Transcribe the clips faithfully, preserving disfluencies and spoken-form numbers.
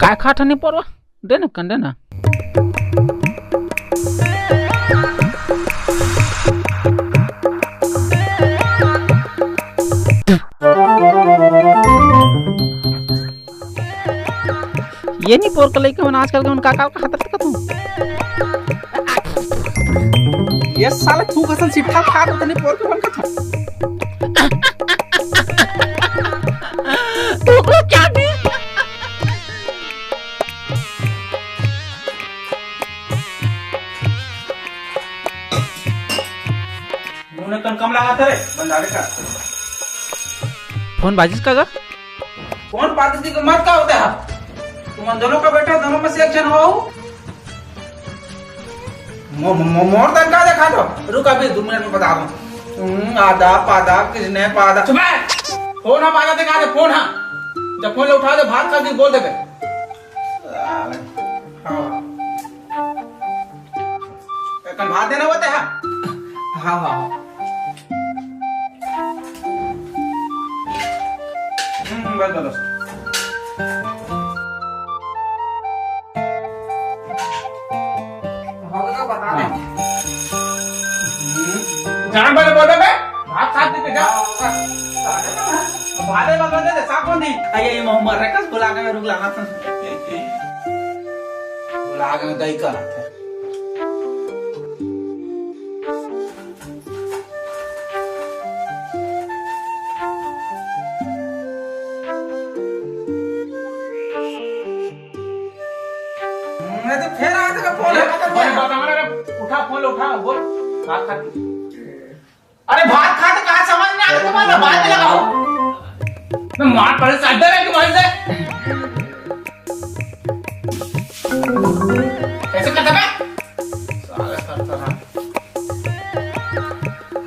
काय खात हनी पोरवा? दे न कन, दे न। ये नहीं पोर के लइका मन आजकल के मन का का खात रथे कथू। ये साले थूक असन सिट्ठा खात रथे नहीं पोर के मन कथू। तू को क्या भी? मुंह ने कन कम लगा था रे, बंजारे का। फोन बाजिस का गा? फोन बाजिस दी के मत का होता है? तुम दोनों का बेटा, दोनों में से एक जन हो। मो-, मो-, मोर तन का देखा तो? रुक, अभी दो मिनट में बता दूं। हम्म, आदा, पादा, किसने पादा? चुप है। फोन हम आदा देखा दे, फोन हाँ। जब फोन उठा दे, भात खा के बोल देबे। साले। हाँ। कन भात देना होता है? हाँ, हाँ, हाँ। हम्म, बस, बस। हाँ। हम्म। जान बले बोले बे, भात खा दे जा। भाले बगल दे, साफ होनी। अये, ये मोहम्मद रकस बुला के रुक लगा था। बुला के दही का रखा। मैं तो फेर आते का फोन ए, लगा था। फोन बता ना रे, उठा, फोन उठा, बोल, बात कर। अरे भात खाते कहाँ समझ में आते तुम्हारा, बात लगाओ। मैं मार पड़े साइड में तुम्हारे से। कैसे करता मैं? साला करता रहा।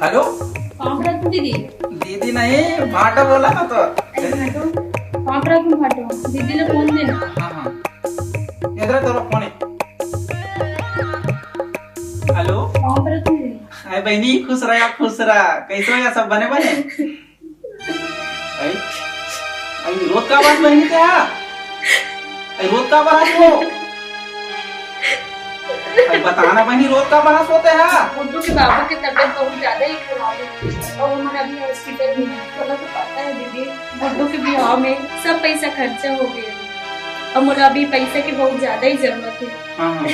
हेलो। कहाँ पर है तू दीदी? दीदी नहीं, भाटा बोला था तो। अरे भाटो, कहाँ पर है तू भाटो? दीदी ने फोन देना। हाँ, हाँ। इधर तो फोन है। हेलो। कहाँ पर है तू दीदी? अरे बहनी, खुश रहा, खुश रहा। कैसे हो या सब बने बने? अरे, अरे, रोत का बात बहनी ते हा? अरे, रोत का बात हो? अरे, बताना बहनी, रोत का बात होते हा? गुड्डू के बाबू की तबीयत बहुत ज्यादा ही खराब है और उन्होंने अभी हॉस्पिटल में है। तो पता है दीदी, गुड्डू के बिहाव में सब पैसा खर्चा हो गया है। अब मोला अभी पैसा की बहुत ज्यादा ही जरूरत है। हाँ, हाँ।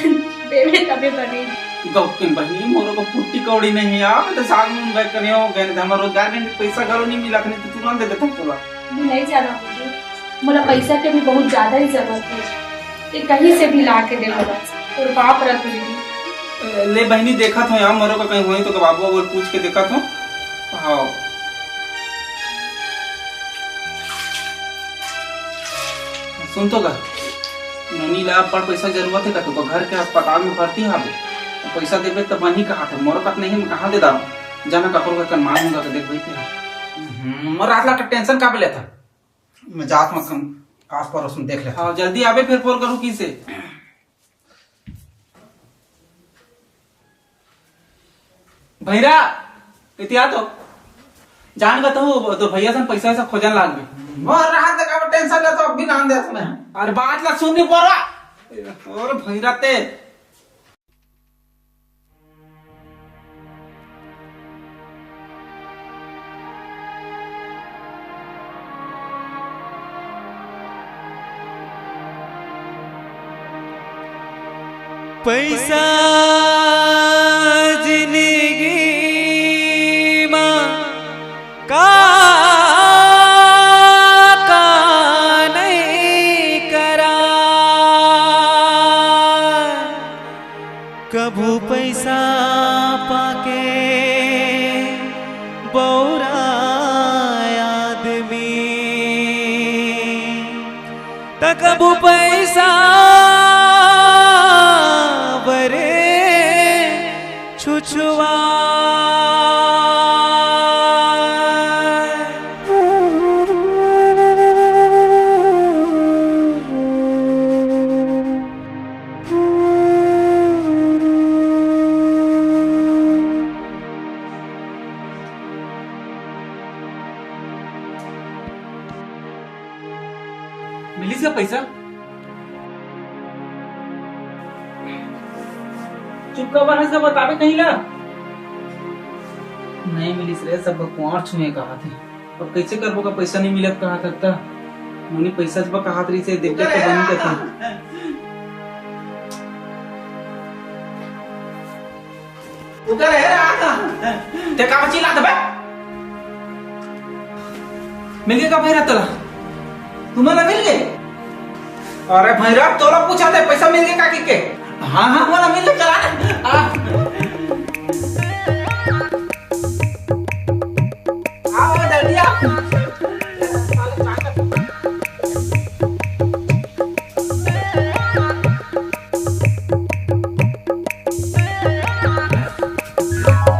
देवे तबे बने। गौकिन बहिनी, मोरो को फुट्टी कौड़ी नहीं है, आप तो साग नून बैग करने हो गए, तो हमारा रोजगार नहीं, पैसा घरो नहीं मिला, नहीं तो तुरंत दे देता तोला। अभी नहीं जाना दीदी, मोला पैसा के भी बहुत ज्यादा ही जरूरत है, ये कहीं से भी ला के दे मोला, तोर बाप रख दीदी। ले बहिनी, देखत हो यार, मोरो का कहीं होई तो बाबू, बाबू पूछ के देखत हो। हाँ। सुन तो गा, नोनी ला बड़ पैसा जरूरत है का? तो घर के अस्पताल में भर्ती हावे, तो पैसा देबे तो बनी कहा था, मोरो कत नहीं, मैं कहाँ दे दाम, जाना कपड़ों का कन मांगूंगा तो देख भाई क्या। हम्म, मोर रात ला टेंशन का लेता, मैं जात में कम आस पड़ोस में देख लेता। हाँ, जल्दी आवे फिर फोन करूँ की से। भैरा, इतिया तो जान का तो, तो भैया सन पैसा वैसा खोजन लाग गए। मोर रात का टेंशन ले तो अब भी नाम दे सुने। अरे बात ला सुन नहीं पा रहा। और भैरा ते पैसा जिंदगी मा का, का नहीं करा, कभू पैसा पाके कबू पैसा बरे छुछुआ। मिलिस का पैसा? चुप काबर हस, बताबे कहीं ला। नहीं मिलिस रे, सब कुआर छुए कहा थे। अब कैसे करबो का पैसा नहीं मिलत कहा था त? मुनी पैसा जब कहा रही से देख के तो बनी कथी। उधर है रहा था। ते का चिल्ला दबे? मिल गए का भैरा तोला? तुम्हारा मिल गए? अरे भैरा, तोला पूछा थे पैसा मिल गए का कि के? हाँ, हाँ, बोला मिल गए, चला ना। आ। आओ, जल्दी आओ।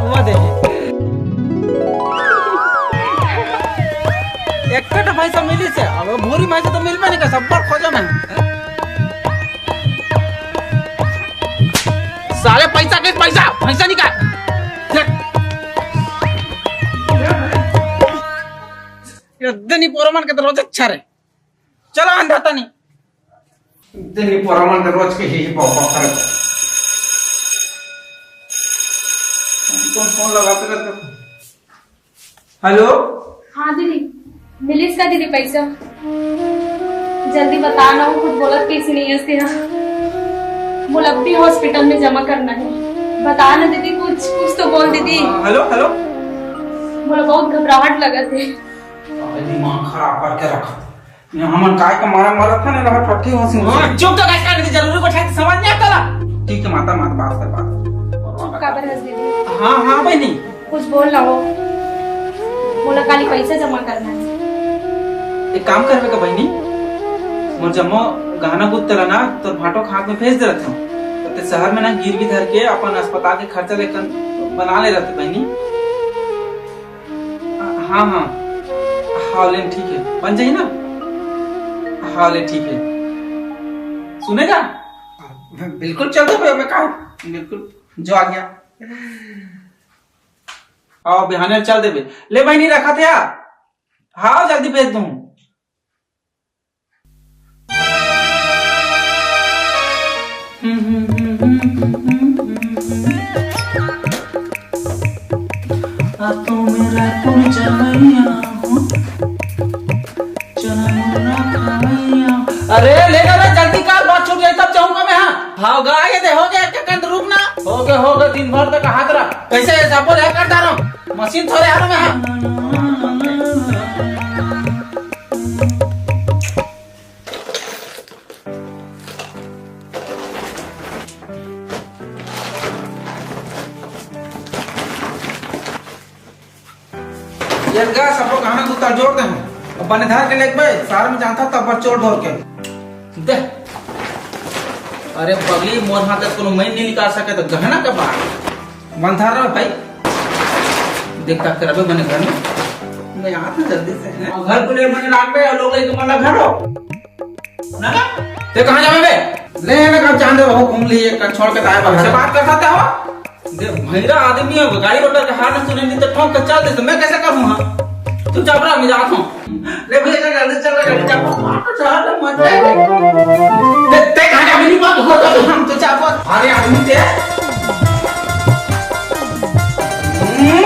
वो दे। एक तो भैंसा मिली से, अब भूरी भैंसा तो मिलबे नहीं कर, सब पर खोजो ना। साले पैसा के पैसा, पैसा निकाल। देख। ये दिन ही पोरमन के तो रोज अच्छा रे। चला अंधा तनी। दिन ही पोरमन के रोज के ही पापा कर। कौन फोन लगाते रहते? हेलो। हाँ दीदी, मिलिस का दीदी पैसा? जल्दी बता ना, वो कुछ बोलत कैसे नहीं है इसके यहाँ। मोला अब भी हॉस्पिटल में जमा करना है। बता ना दीदी, कुछ कुछ तो बोल दीदी। Hello, hello. मोला बहुत घबराहट लगत है। अबे दिमाग खराब करके रखा। ये हमन काय के मारा मरत हन, एला ठट्ठी हो सिंह। हाँ, चुप तो गाइस, कान के जरूरी को शायद समझ नहीं आता ला। ठीक है माता, माता बात कर, बात। चुप काबर हस दीदी? हाँ, हाँ बहनी। कुछ बोल ना हो। मोला काली पैसा जमा करना है। एक काम करबे का बहनी, मोर जम्मो गहना गुत्ता ला ना तोर भाटो के हाथ में भेज दे रहत हूँ। तो ते शहर में ना गिरवी धर के अपन अस्पताल के खर्चा लेकर बना ले रहते बहनी। हाँ, हाँ। हाँ, लेन ठीक है। बन जाही ना? हाँ, ले ठीक है। सुनेगा? बिल्कुल चल देबे, मैं कहा, बिल्कुल। जो आ गया। आओ, बिहाने चल देबे। ले बहनी, रखा थे यार। हाँ, जल्दी भेज दूँ। आ तो मेरा कुल जमैया हो, चना मुना खवैया। अरे ले ना रे, जल्दी कर, बात छूट जाए तब जाऊंगा मैं। हाँ, हाँ गा, ये दे हो गया, एक कंद रुक ना। हो गया, हो गया, दिन भर तक हाथ रहा। कैसे ऐसा बोल है कर डालो, मशीन थोड़े हाथ में है। ये गा, सबो गहना गुत्ता जोर दे हूँ। अब बने धार के लेके भाई, सारा में जानता तब पर चोर ढोर के। दे। अरे पगली, मोर हाथ से कोनो मैं नहीं निकाल सके तो गहना के बात। बंधार रहो भाई। देख का करबे मने घर में। मैं आता जल्दी से, हैं? और घर को ले मने लाग बे, और लोग लेके मन घर हो। ना, ना। ते कहाँ जाबे बे? ले ना, कब चांद हो, घूम लिए, कर छोड़ के ताए बाहर। से बात कर सकते हो? दे, भैरा आदमी है, गाड़ी रोड के हाथ में सुने नहीं तो ठोक के चल दे, तो मैं कैसे करूँ हाँ? तू चुप रह, मैं जाता हूँ। ले भैया, चल, जल्दी चल, जल्दी चल। मार तो चढ़ा दे, मर जाएगा। ते, ते कहाँ जा, मेरी बात हो, तो हम तो चापो। अरे, आदमी ते। हम्म,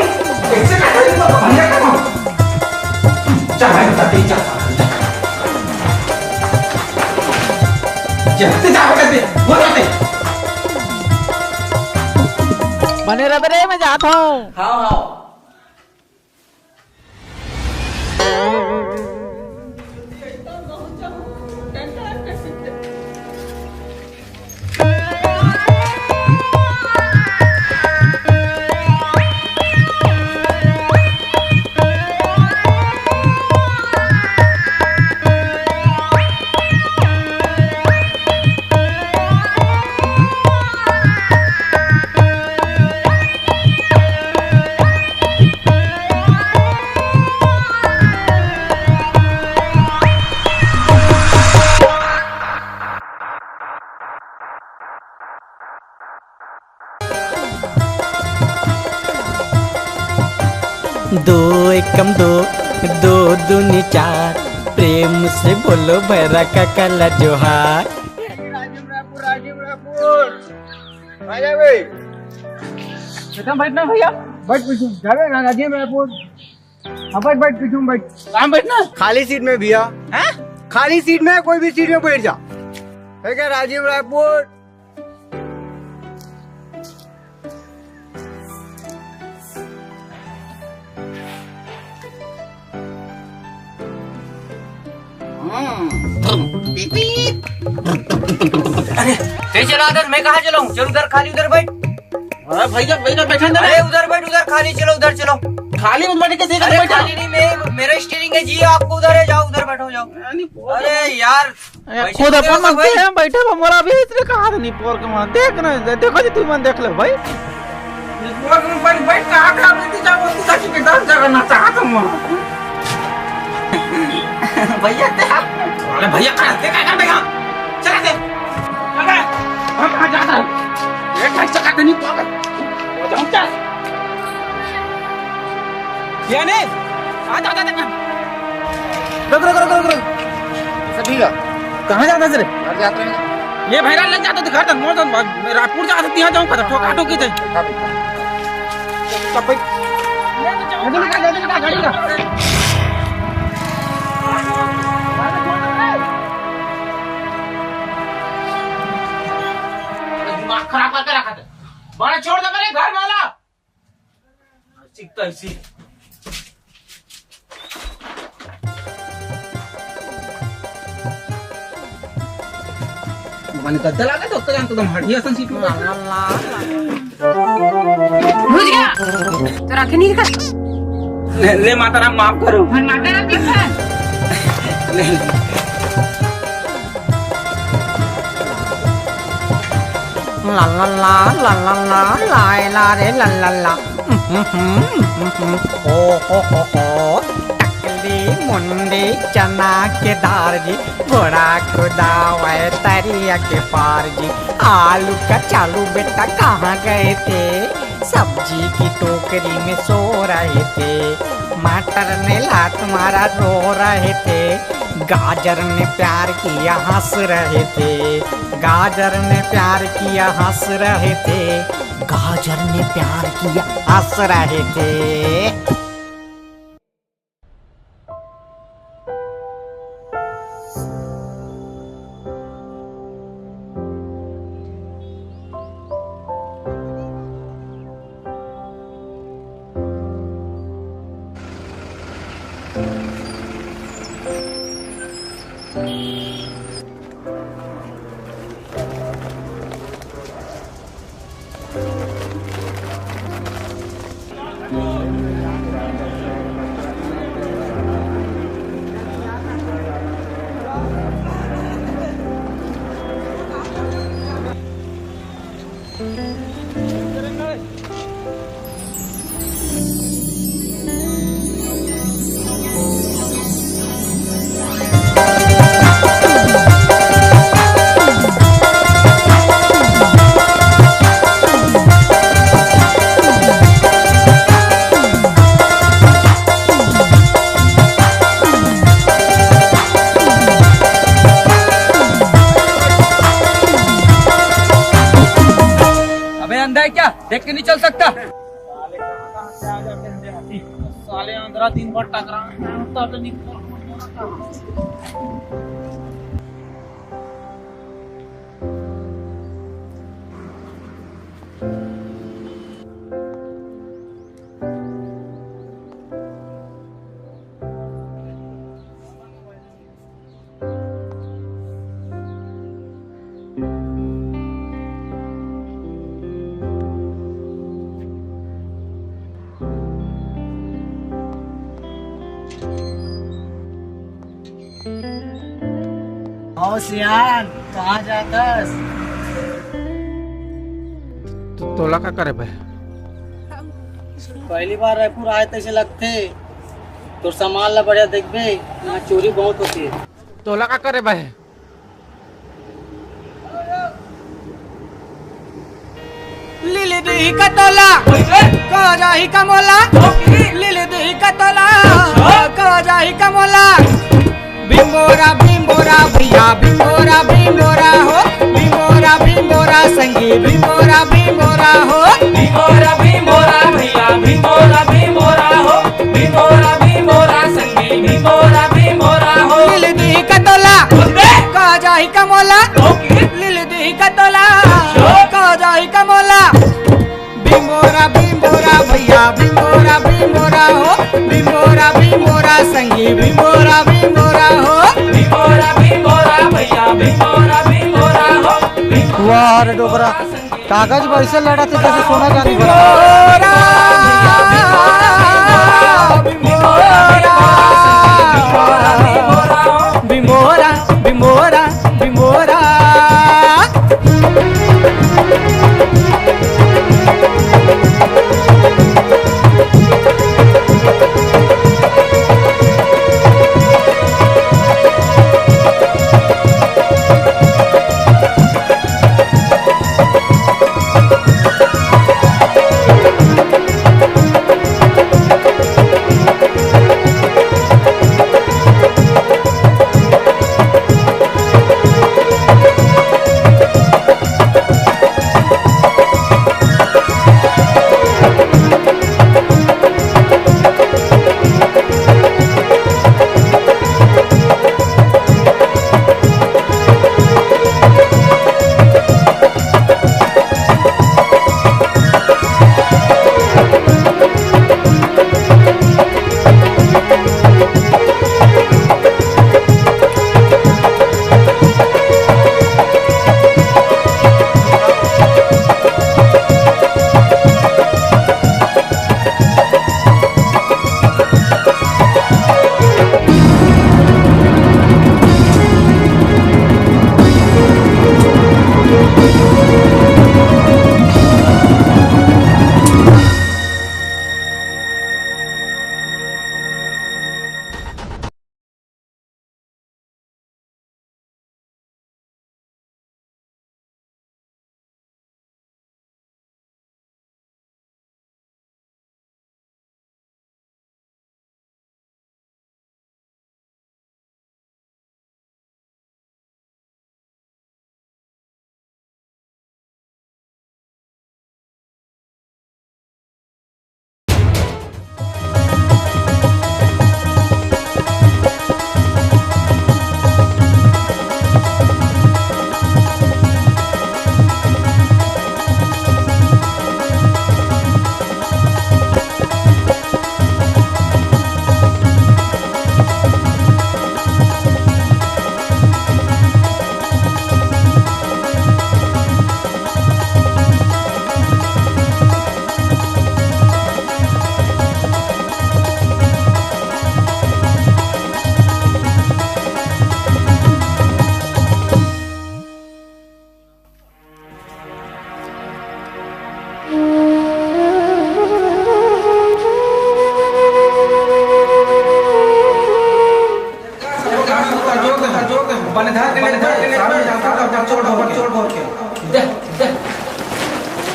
कैसे काटा ये तो भैया का नाम? चल, भाई, बता दे, चल। चल, ते जा, बता दे, बोल दे। बने रह रे, मैं जाता हूँ। हाँ, हाँ। दो एकम दो, दो दूनी चार, प्रेम से बोलो भैरा काका ला जोहार। राजीव रायपुर, राजीव रायपुर। आ जा बे। एकदम बैठना भैया। बैठ पीछू। जावे ना राजीव रायपुर। हाँ, बैठ, बैठ पीछू में बैठ। काम बैठना। खाली सीट में भैया। हैं? खाली सीट में, कोई भी सीट में बैठ जा। है क्या राजीव रायपुर? अरे, तेज चला दे, मैं कहाँ चलाऊं? चल उधर खाली, उधर बैठ। अरे भैया, भैया बैठा ना। अरे उधर बैठ, उधर खाली, चलो उधर चलो। खाली में बैठ के सीट अरे बैठा। खाली नहीं, मैं, मेरा स्टीयरिंग है जी, आपको उधर है, जाओ उधर बैठो, जाओ। अरे नहीं, अरे यार, ए, वैसे खुद तो अपन तेरा मन भाई के हैं, बैठे बा, मोला अभी इसने कहा था नहीं पोर के मन। देख ना, दे-, देखो जी, तू मन देख ले भाई। इस पोर के मन बैठ, बैठ, कहाँ खराब रहती, जब वो सीधा सीधे दस जगह ना चाहता हूँ। भैया, तेरा अरे भैया, कहाँ, क्या, क्या कर देगा? चला दे। अबे, हम कहाँ जाता है? एक भाई चला दे, नहीं पोर के। वो तो हम क्या? ये नहीं। आ, जा, जा, जा, जा। रुक, रुक, रुक, रुक, रुक। सब ठीक है? कहाँ जाता है रे? घर जाता है। ये भैरा लग जाता तो घर तक मोड़ दो, मैं रायपुर जाता तो यहाँ जाऊँ, खत्म, ठोका ठोकी थे। बैठा, बैठा। सब बैठ। गाड़ी निकाल, गाड़ी निकाल, गाड़ी निकाल। दिमाग खराब करके रखा था। बड़ा छोड़ दे मेरे घर वाला। चिकता इसी। मन गद्दा लागे तो ओकर जान तो एकदम हड्डी असन सीट में। बुझ गया। तो रखे नहीं रखा। ले, ले माता राम माफ करो। मन माता राम के खान। ले, ले। ला ला ला, ला ला ला, लाए ला रे ला ला ला। हो हो हो हो। टकली मुंडी चना के दार जी, घोड़ा कुदावे तरिया के पार जी। आलू का चालू बेटा कहाँ गए थे? सब्जी की टोकरी में सो रहे थे। मटर ने लात मारा रो रहे थे। गाजर ने प्यार किया हंस रहे थे। गाजर ने प्यार किया हंस रहे थे। गाजर ने प्यार किया हंस रहे थे। अबे अंधा है क्या? देख के नहीं चल सकता? साले कहाँ कहाँ से आ जाते हैं हाथी। साले आंध्रा दिन भर टकराते हैं, तब निकल। ओ सियान, कहाँ जातस? तो तोला का करे भाई? पहली बार रायपुर आए तैसे लगथे। तोर सामान ला बढ़िया देखबे, यहाँ चोरी बहुत होथे। तोला का करे भाई? लीले देही का तोला, का राही का मोला। लीले दे का तोला, का जाही का मोला। भिंगोरा, भिंगोरा भैया, भिंगोरा, भिंगोरा हो। भिंगोरा, भिंगोरा संगी, भिंगोरा, भिंगोरा हो। भिंगोरा, भिंगोरा भैया, भिंगोरा, भिंगोरा हो। भिंगोरा, भिंगोरा संगी, भिंगोरा, भिंगोरा हो। लील दिही का तोला, ओके। का जाही का मोला। ओके। लील दिही का तोला, ओके। का जाही का मोला। भिंगोरा, भिंगोरा भैया, भिंगोरा, भिंगोरा हो। भिंगोरा, भिंगोरा संगी, भिंगोरा, भिंगोरा हो। भिंगोरा, भिंगोरा भैया, भिंगोरा, भिंगोरा हो। वाह रे डोकरा, कागज वइसे लड़त हे जइसे सोना चांदी भरा। भिंगोरा, भिंगोरा, भिंगोरा, भिंगोरा, भिंगोरा।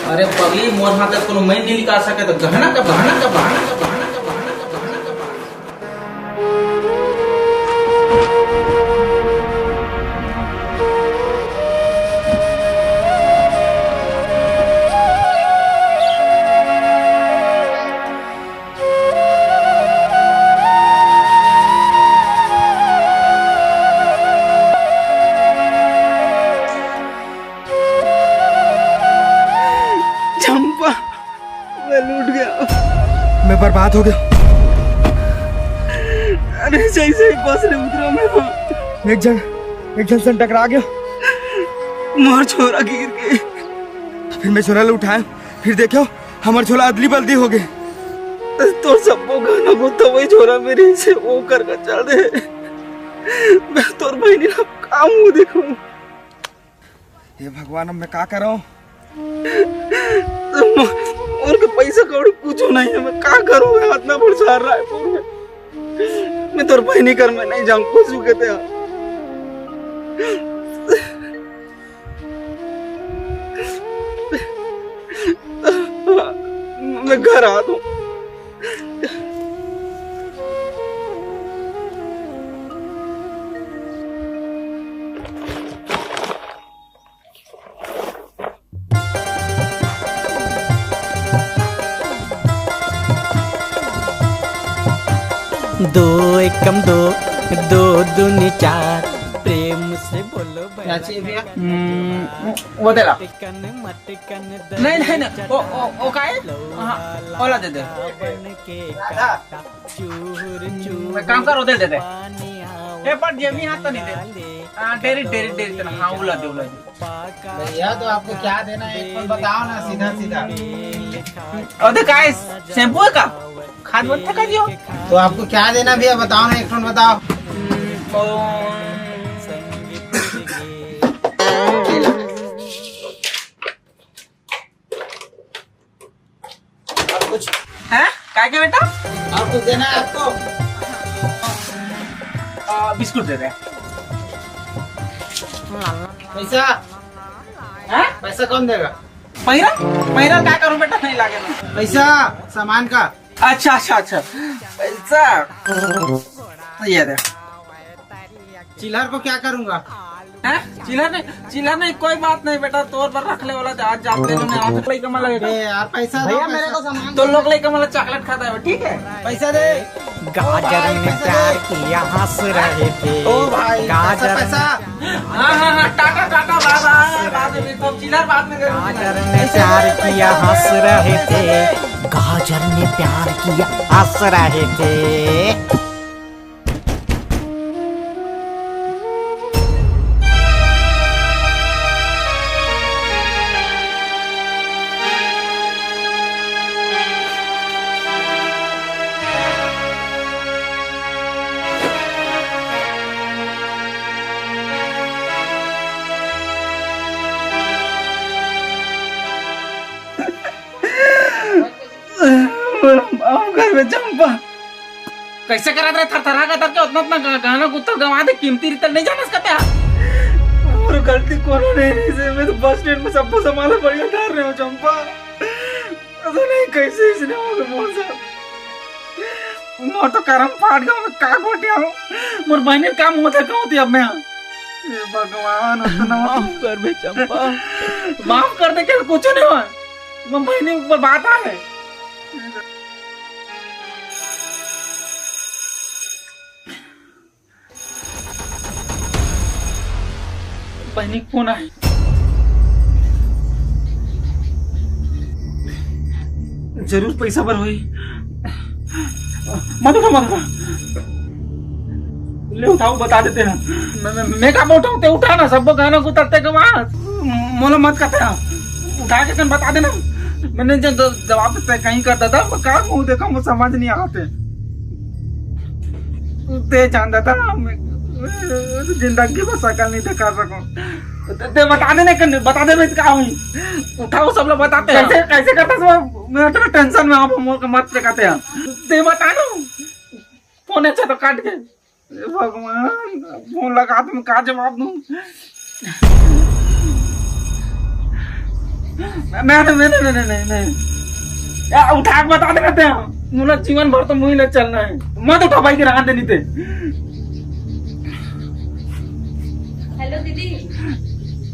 अरे पगली, मोर हाथ तक कोनो मैं नहीं निकाल सके तो गहना का बहाना, का बहाना, का बहाना, का बहाना, का बहाना, का बहाना। चंपा, मैं लूट गया। मैं बर्बाद हो गया। अरे, जैसे ही बस ले उतरा मैं, एक झन, एक झन से टकरा गया। मोर छोरा गिर गे। फिर मैं छोरा ल उठाया, फिर देखो, हमर छोरा अदली बदली हो गए। तोर सब्बो गहना गुत्था वही छोरा मेरे से वो कर कर चल दे। मैं तोर बहिनी ला का मुंह दिखाऊं? हे भगवान, अब मैं का करूं? मोर के पैसा कौड़ी कुछ नहीं है, मैं का करूं? मैं हाथ ना पड़ सार रायपुर में, मैं तोर बहिनी कर मैं नहीं जाऊं कुछ के ते। मैं घर आ दूं। दो एकम दो, दो दूनी चार, प्रेम से बोलो भैया। क्या चाहिए भैया? हम्म, वो दे ला। नहीं, नहीं, नहीं, वो, वो, वो का है? हाँ, ओला दे दे। हम्म, काम कर, वो दे दे। ए, पर जेबी हाथ तो नहीं दे। हाँ, डेरी, डेरी, डेरी तो ना, हाँ, ओला दे, ओला दे। भैया, तो आपको क्या देना है, एक बार बताओ ना, सीधा सीधा। अरे, काय शैम्पू है का? खाद बनता का दियो? तो आपको क्या देना भैया, बताओ ना, एक ठन बताओ। और कुछ? हैं? काय के बेटा? और कुछ देना है आपको? आ, बिस्कुट दे दे। पैसा? हैं? पैसा कौन देगा? पैसा? पैसा का करूं बेटा, नहीं लागे ना। पैसा, सामान का। अच्छा, अच्छा, अच्छा। पैसा। ये दे। चिल्लर को क्या करूंगा? हैं? चिल्लर नहीं, चिल्लर नहीं, कोई बात नहीं बेटा, तोर बर रख ले वाला, आज जाते हैं, आज लइका मन लगे। ए यार, पैसा दो, भैया, मेरे पैसा। को सामान तो लोग लइका मन चॉकलेट खाता है, ठीक है? पैसा दे। गाजर ने प्यार किया, हंस रहे थे। ओ भाई, गाजर पैसा, पैसा। हाँ, हाँ, हाँ, टाटा, टाटा, बाय, बाय, बाद में, तो चिल्लर बाद में करूंगा। गाजर ने प्यार किया, हंस रहे थे। गाजर ने प्यार किया, हंस रहे थे। माफ कर बे चंपा। कैसे करत रहे थरथरा का तब के उतना उतना गा-, गाना गुत्तर गवा दे, कीमती रित्तर नहीं जानस कते हा? मोर गलती कोनो नहीं रहिसे, मैं तो बस स्टैंड में सबको संभाला बढ़िया धर रहे हो चंपा। पता नहीं कैसे इसने हो गया मोर साथ। मोर तो करम फाट गया, मैं का गोटिया हूँ। मोर बहनी का मुंह देखा होती अब मैं। हे भगवान, उतना माफ कर बे चंपा। माफ कर दे के कुछ नहीं हुआ। मैं बहनी ऊपर बात आ है। बहनी के फोन आए। जरूर पैसा बर होई। मत उठा, मत उठा। ले उठाओ, बता देते हैं। मैं, मैं, मैं का उठाऊं, ते उठा ना, सबको गाना को तरते के बाद मोला मत कहते हैं। उठा के तन बता देना। मैंने जब द-, जवाब देते कहीं कर दादा, मैं का मुंह देखा, मुझे समझ नहीं आते। ते जान दादा, मैं जिंदगी में शकल नहीं दिखा सकूं। ते, ते बता देने के, बता दे मैं का हुई। उठाओ, सब लोग बताते हैं। कैसे, कैसे करता सब? मैं इतना टेंशन में आप मोर के मत कहते हैं। ते बता दो। फोन अच्छा तो काट के। हे भगवान, फोन लगा तुम का जवाब दूं? मैं, मैं, नहीं, नहीं, नहीं, नहीं, नहीं। या, उठा के बता दे कहते हैं। मुला जीवन भर तो मुही ले चलना है। मत उठा भाई के रहन दे नीते। हेलो दीदी।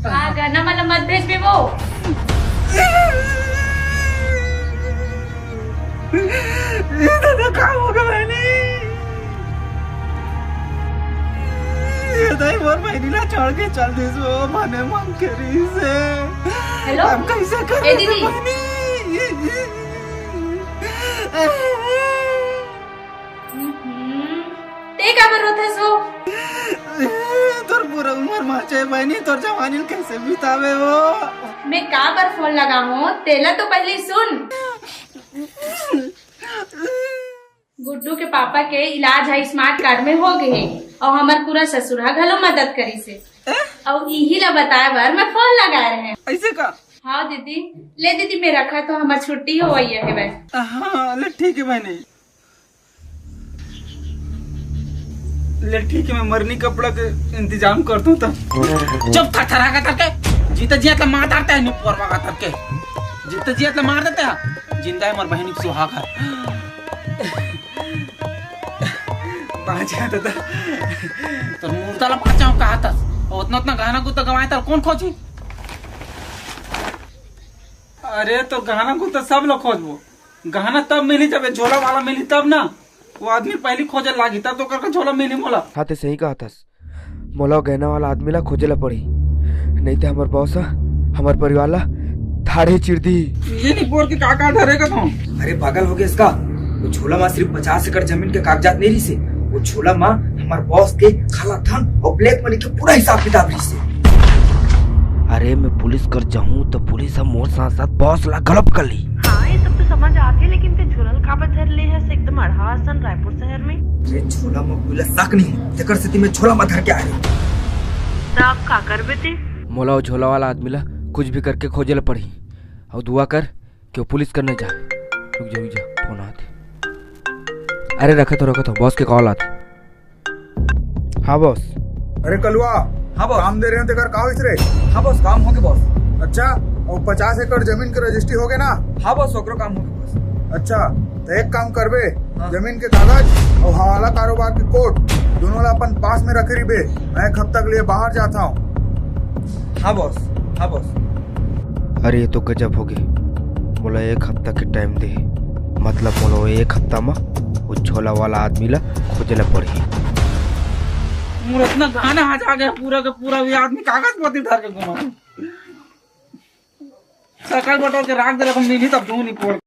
हाँ, गहना वाला मत भेजबे वो। ये तो, तो का हो गया बहनी? ये दाई मोर बहनी ला छोड़ के चल दिस वो, मने मन करी से। हेलो? अब कैसे कर ए दीदी। बहनी? हम्म, ते काबर रोथस वो? तोर पूरा उम्र माचे बहनी, तोर जवानी ल कैसे बितावे वो? मैं काबर फोन लगाहूं, तेला तो पहले सुन। गुड्डू के पापा के इलाज ह स्मार्ट कार्ड में हो गए हे, अउ हमर पूरा ससुर ह घलो मदद करिस हे। अउ इही ला बताए बर मैं फोन लगाए रहे। ऐसे का? हाँ दीदी, ले दीदी, मैं रखा तो हमर छुट्टी होवइया हे बस। हाँ, ले ठीक है बहनी। ले ठीक है, मैं मरनी कपड़ा के इंतजाम कर दूं तब। चुप, थरथरा का तब के। जीता जिया तो मार डालते हैं, नी पोरवा का तब के। जीता जिया तो मार देते हैं। जिंदा है मोर बहनी के सुहाग है। बांचा दादा। तो मुर्दा ला बांचा कहा था। उतना, उतना गहना गुत्ता गंवाए था, कौन खोजी? अरे तो गहना गुत्ता सब लोग खोजबो। गहना तब मिली जब ये झोला वाला मिली तब ना। वो आदमी पहली खोजे लागी, तब तो ओकर झोला मिली मोला। हाँ, ते सही कहा थस। मोला गहना वाला आदमी ला खोजे ला पड़ी, नहीं ते हमर बॉस ह हमर परिवार ला थाड़े चिर दी। ये नहीं बोल के का का डरे का तू? अरे, पागल हो गया इसका। वो झोला मा सिर्फ पचास एकड़ जमीन के कागजात नहीं रहिसे। वो झोला मा हमर बॉस के काला धन और ब्लैक मनी के पूरा हिसाब किताब रहिसे। अरे, मैं पुलिस कर जाहूँ तो पुलिस ह मोर साथ साथ बॉस ला घलो पकड़ ली। हाँ, ये सब तो समझ आथे, लेकिन ते झोला ल काबर धर ले हस एकदम अड़हा असन रायपुर शहर में? ये झोला मा कोई ला शक नहीं हो, तेकर सेती मैं झोला मा धर के आए। त अब का करबे ते? मोला वो झोला वाला आदमी ला कुछ भी करके खोजे ला पड़ही। अउ दुआ कर कि वो पुलिस कर न जाए। रुक जा, रुक जा, फोन आथे। अरे रखत हो, रखत हो, बॉस के कॉल आथे। हाँ बॉस। अरे कलुआ, हाँ बॉस। काम दे रहे हो तेकर का होइस रे? हाँ बॉस, काम हो गए बॉस। अच्छा, और पचास एकड़ जमीन के रजिस्ट्री हो गए ना? हाँ बॉस, ओकरो काम हो गए बॉस। अच्छा, तो एक काम करबे, हाँ। जमीन के कागज और हवाला कारोबार के कोर्ट दोनों ला अपन पास में रखे रहिबे। मैं एक हफ्ता के लिए बाहर जाता हूँ। हाँ बॉस, हाँ बॉस। अरे ये तो गजब हो गए, मोला एक हफ्ता के टाइम दे, मतलब मोला वो एक हफ्ता मा वो झोला वाला आदमी ला खोजे ला पड़ही। मोर इतना गाना आ जा गया पूरा का पूरा, ये आदमी कागज पत्ती धर के घुमा। सकल बटोर के राख दे, हम नहीं तब दूं नहीं पोड़।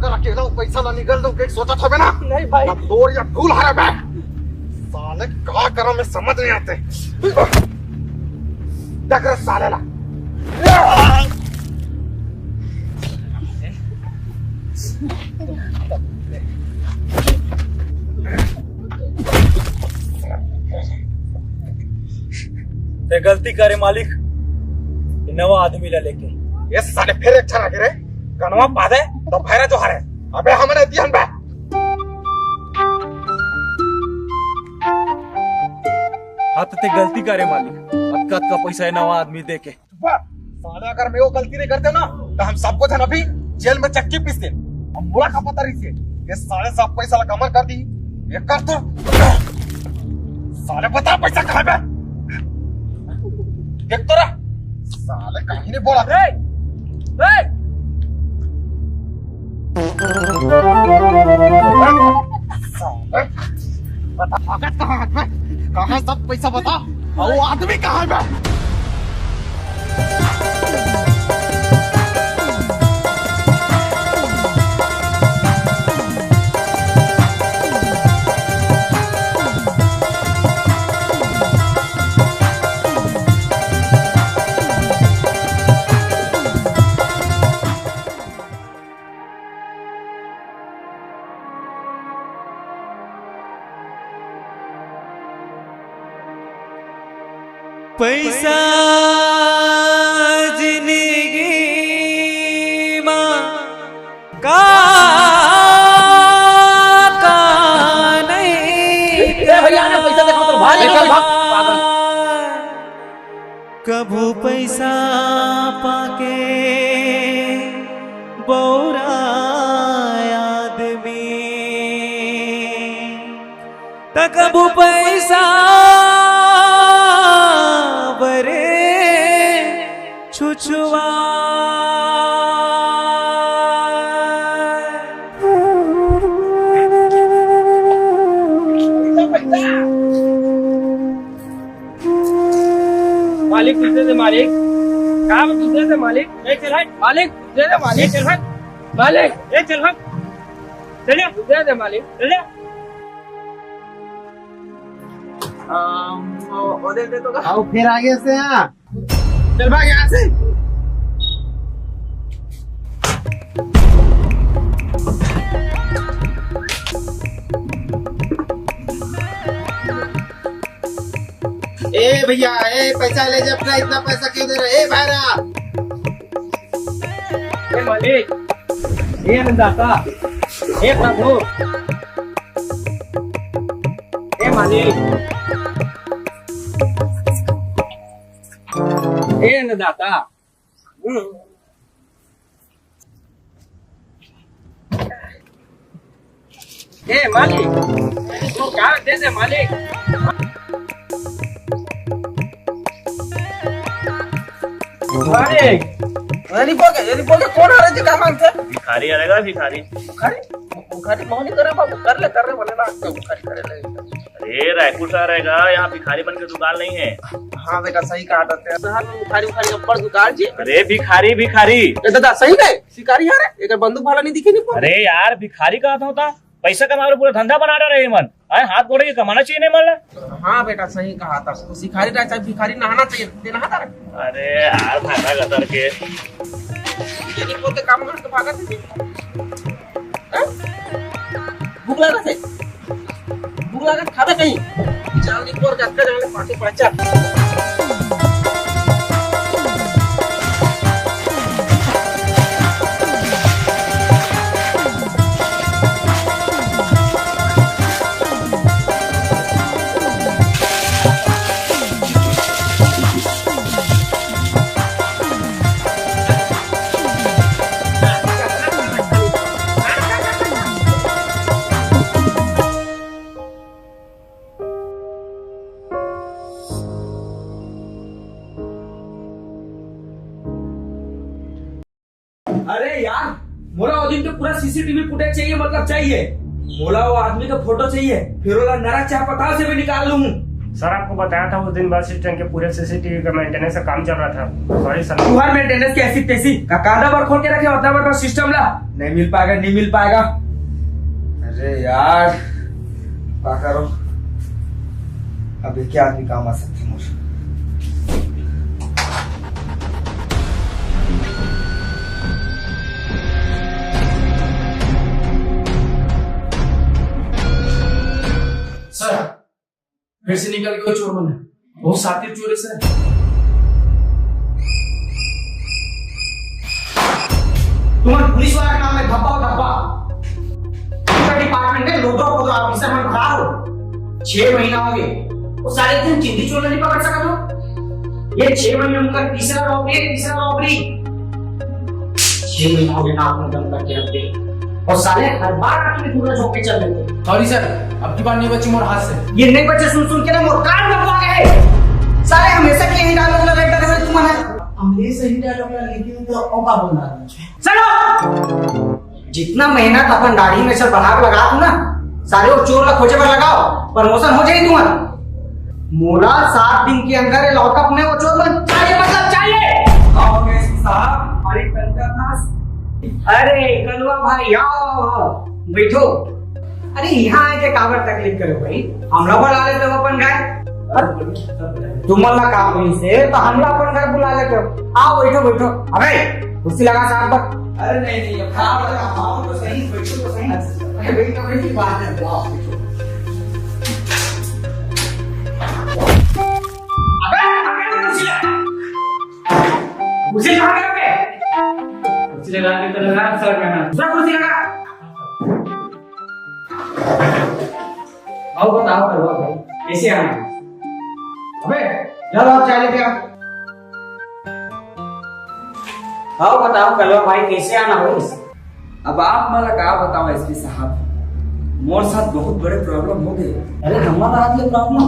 अगर अकेला वो पैसा ला निकल दो, के सोचत हवे ना? नहीं भाई। अब तोर या फूल हरे बे। साले का करा, मैं समझ नहीं आते। देख रे साले ला। ते गलती करे मालिक, ये नवा आदमी ला लेके। ये साले फिर एक छना के रे, कनवा पादे तो भैरा जो हरे। अबे हमने दियन बे। हाँ तो ते गलती करे मालिक, अतका अतका पैसा ये नवा आदमी दे के। चुप। साले अगर मैं वो गलती नहीं करते ना, तो हम सबको झन अभी जेल में चक्की पीसते। अब मुड़ा का पता रही से, ये साले सब पैसा ला कमर कर दी। ये कर तो, साले बता पैसा कहाँ पे? देख तो रहा, साले कहीं नहीं बोला। ए, ए, साले, बता, भगत कहाँ है बे? कहाँ है सब पैसा बता? और वो आदमी कहाँ है बे? पैसा जिंदगी मा का, का नहीं ए भैया, आने पैसा देखा तो भाग, निकल भाग, पागल। कभू पैसा पाके बौरा आदमी, त कभू पैसा बरे छुछुआ। मालिक, कुछ दे दे मालिक। काम कुछ दे दे मालिक। ए चल हट मालिक, कुछ दे दे मालिक। ए चल हट मालिक, ए चल हट। चल जा, कुछ दे दे मालिक। चल जा। आ, वो, वो दे दे तो का? आओ फिर आगे से यहाँ। चल भाग यहाँ से। ए भैया, ए पैसा ले जा अपना, इतना पैसा क्यों दे रहे? ए भैरा। ए मालिक, ए अन्नदाता, ए प्रभु, ए मालिक, ए अन्नदाता। ए मालिक, तू का दे दे मालिक। मालिक। अरे रिपो के, अरे रिपो के कौन आ रहे जी, का मांगते? भिखारी आ रहेगा, भिखारी। भिखारी? भिखारी मोहनी करे बाबू, कर ले, कर ले, बोले ना, तो भिखारी करे ले। अरे रायपुर से आ रहेगा, यहाँ भिखारी बन के दुकान नहीं है। हाँ बेटा, सही कहा था तेरा। शहर में भिखारी, भिखारी अब्बड़ दुकान जी। अरे भिखारी, भिखारी। ए दादा, सही में? शिकारी यार, एक बंदूक वाला नहीं दिखे नहीं। अरे यार, भिखारी कहा था होता? पैसा कमावे पूरा धंधा बना रहे मन। आए हाथ गोड़े के कमाना चाहिए नहीं मन। हाँ बेटा, सही कहा था। तो शिकारी रहे चाहे भिखारी, नहाना चाहिए। ते नहाता रहे। अरे यार, भागा गतर के। ये नहीं बोलते काम करके भागा थे। हैं? भूख लगा थे। भूख लागत खाबे कहीं। चांदी पोर जतका जंगले पाके पड़चा। अरे यार, मोला वो दिन के पूरा सीसीटीवी फुटेज चाहिए, मतलब चाहिए। मोला वो आदमी का फोटो चाहिए, फिर ओला नरक चाहे पताल से भी निकाल लूं। सर, आपको बताया था उस दिन बस स्टैंड के पूरे सीसीटीवी का मेंटेनेंस का काम चल रहा था। Sorry sir. तुम्हार मेंटेनेंस के ऐसी तैसी का कांदा बर खोल के रखे, उतना बड़ा सिस्टम ला नहीं मिल पाएगा, नहीं मिल पाएगा। अरे यार, का करो, अब ये क्या आदमी काम आ सकते हैं मुझे। सर, फिर से निकल गए चोर मन। बहुत शातिर चोर है सर। तुम्हारे पुलिस वाला का नाम है धब्बा, धब्बा। पूरा डिपार्टमेंट में लोधो पोधो ऑफिसर मन भरा हो। छह महीना हो गए, वो साले एक दिन चिंदी चोर नहीं पकड़ सका तो। ये छह महीने में उनका तीसरा रॉबरी है, तीसरा रॉबरी। छह महीना हो गया ना आपने दम करके रख दे। और साले हर बार आके पूरा झोंके चल देते। सॉरी सर, अब की बार नहीं बची मोर हाथ से। ये नहीं बचे सुन सुन के ना मोर कान में पा गए। साले हमेशा के यही डायलॉग लगा कर हुए तुम ना। हमेशा ही डायलॉग लगा, लेकिन तो औका बोलना है। चलो, जितना मेहनत अपन दाढ़ी में से बढ़ा के लगा तू ना, साले वो चोर ला खोजे पर लगाओ, प्रमोशन हो जाए तुम्हारा। मोला सात दिन के अंदर ये लॉकअप में वो चोर मन चाहिए, मतलब चाहिए। आओ एसपी साहब, हमारी तनख्वाह। अरे कलवा भाई, आओ, आओ, आओ, बैठो। अरे यहाँ आके काबर तकलीफ करो भाई, हमला बुला लेते हो अपन घर। तुमन ला काम नहीं से तो हमला अपन घर बुला लेते हो। आओ बैठो, बैठो। अबे कुर्सी लगा साहब पर। अरे नहीं नहीं, अब खड़ा हो जाओ, आओ तो सही, बैठो तो सही। अरे बैठो, बैठो, बात है, आओ बैठो। अबे, अबे, कुर्सी लगा। कुर्सी कहाँ रखे? कुर्सी लगा के तो लगा सर, कहाँ? दूसरा कुर्सी लगा। आओ बताओ, बताओ भाई, कैसे आना है? अबे, जा ला चाय लेके आ। आओ बताओ कलवा भाई, कैसे आना हो? अब आप मला का बताओ एसपी साहब, मोर साथ बहुत बड़े प्रॉब्लम हो गए। अरे हमारा हाथ में प्रॉब्लम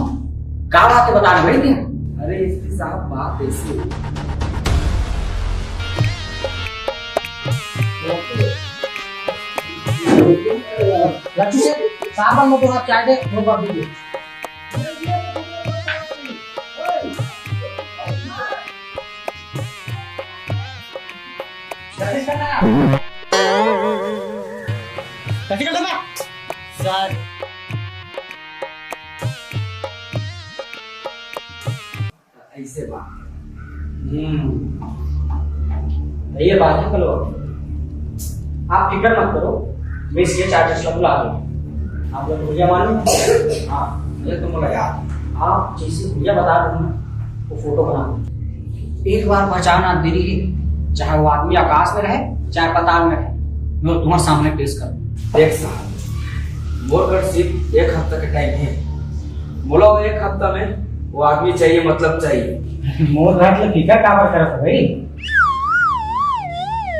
का बात है, बता रहे भैया। अरे एसपी साहब, बात ऐसी है। लक्ष्मी, साहब, हम लोग आप चाय दे, वो कर दीजिए। सर। ऐसे बात। हम्म। ये बात है, कलवा। आप फिक्र मत करो, मैं सीए चार्जेस ला बुला दूंगा। आप लोग भैया मानो? हाँ, ये तो बोला यार। आप जैसे भैया बता दो ना, वो फोटो बना दो। एक बार पहचान आप दे रही है, चाहे वो आदमी आकाश में रहे, चाहे पाताल में रहे, मैं तुम्हारे सामने पेश कर दूँ। देख साहब, मोर कर सिर्फ एक हफ्ता का टाइम है। मोला वो एक हफ्ता में वो आदमी चाहिए, मतलब चाहिए। मोर घर ले फिकर काबर करत है भाई?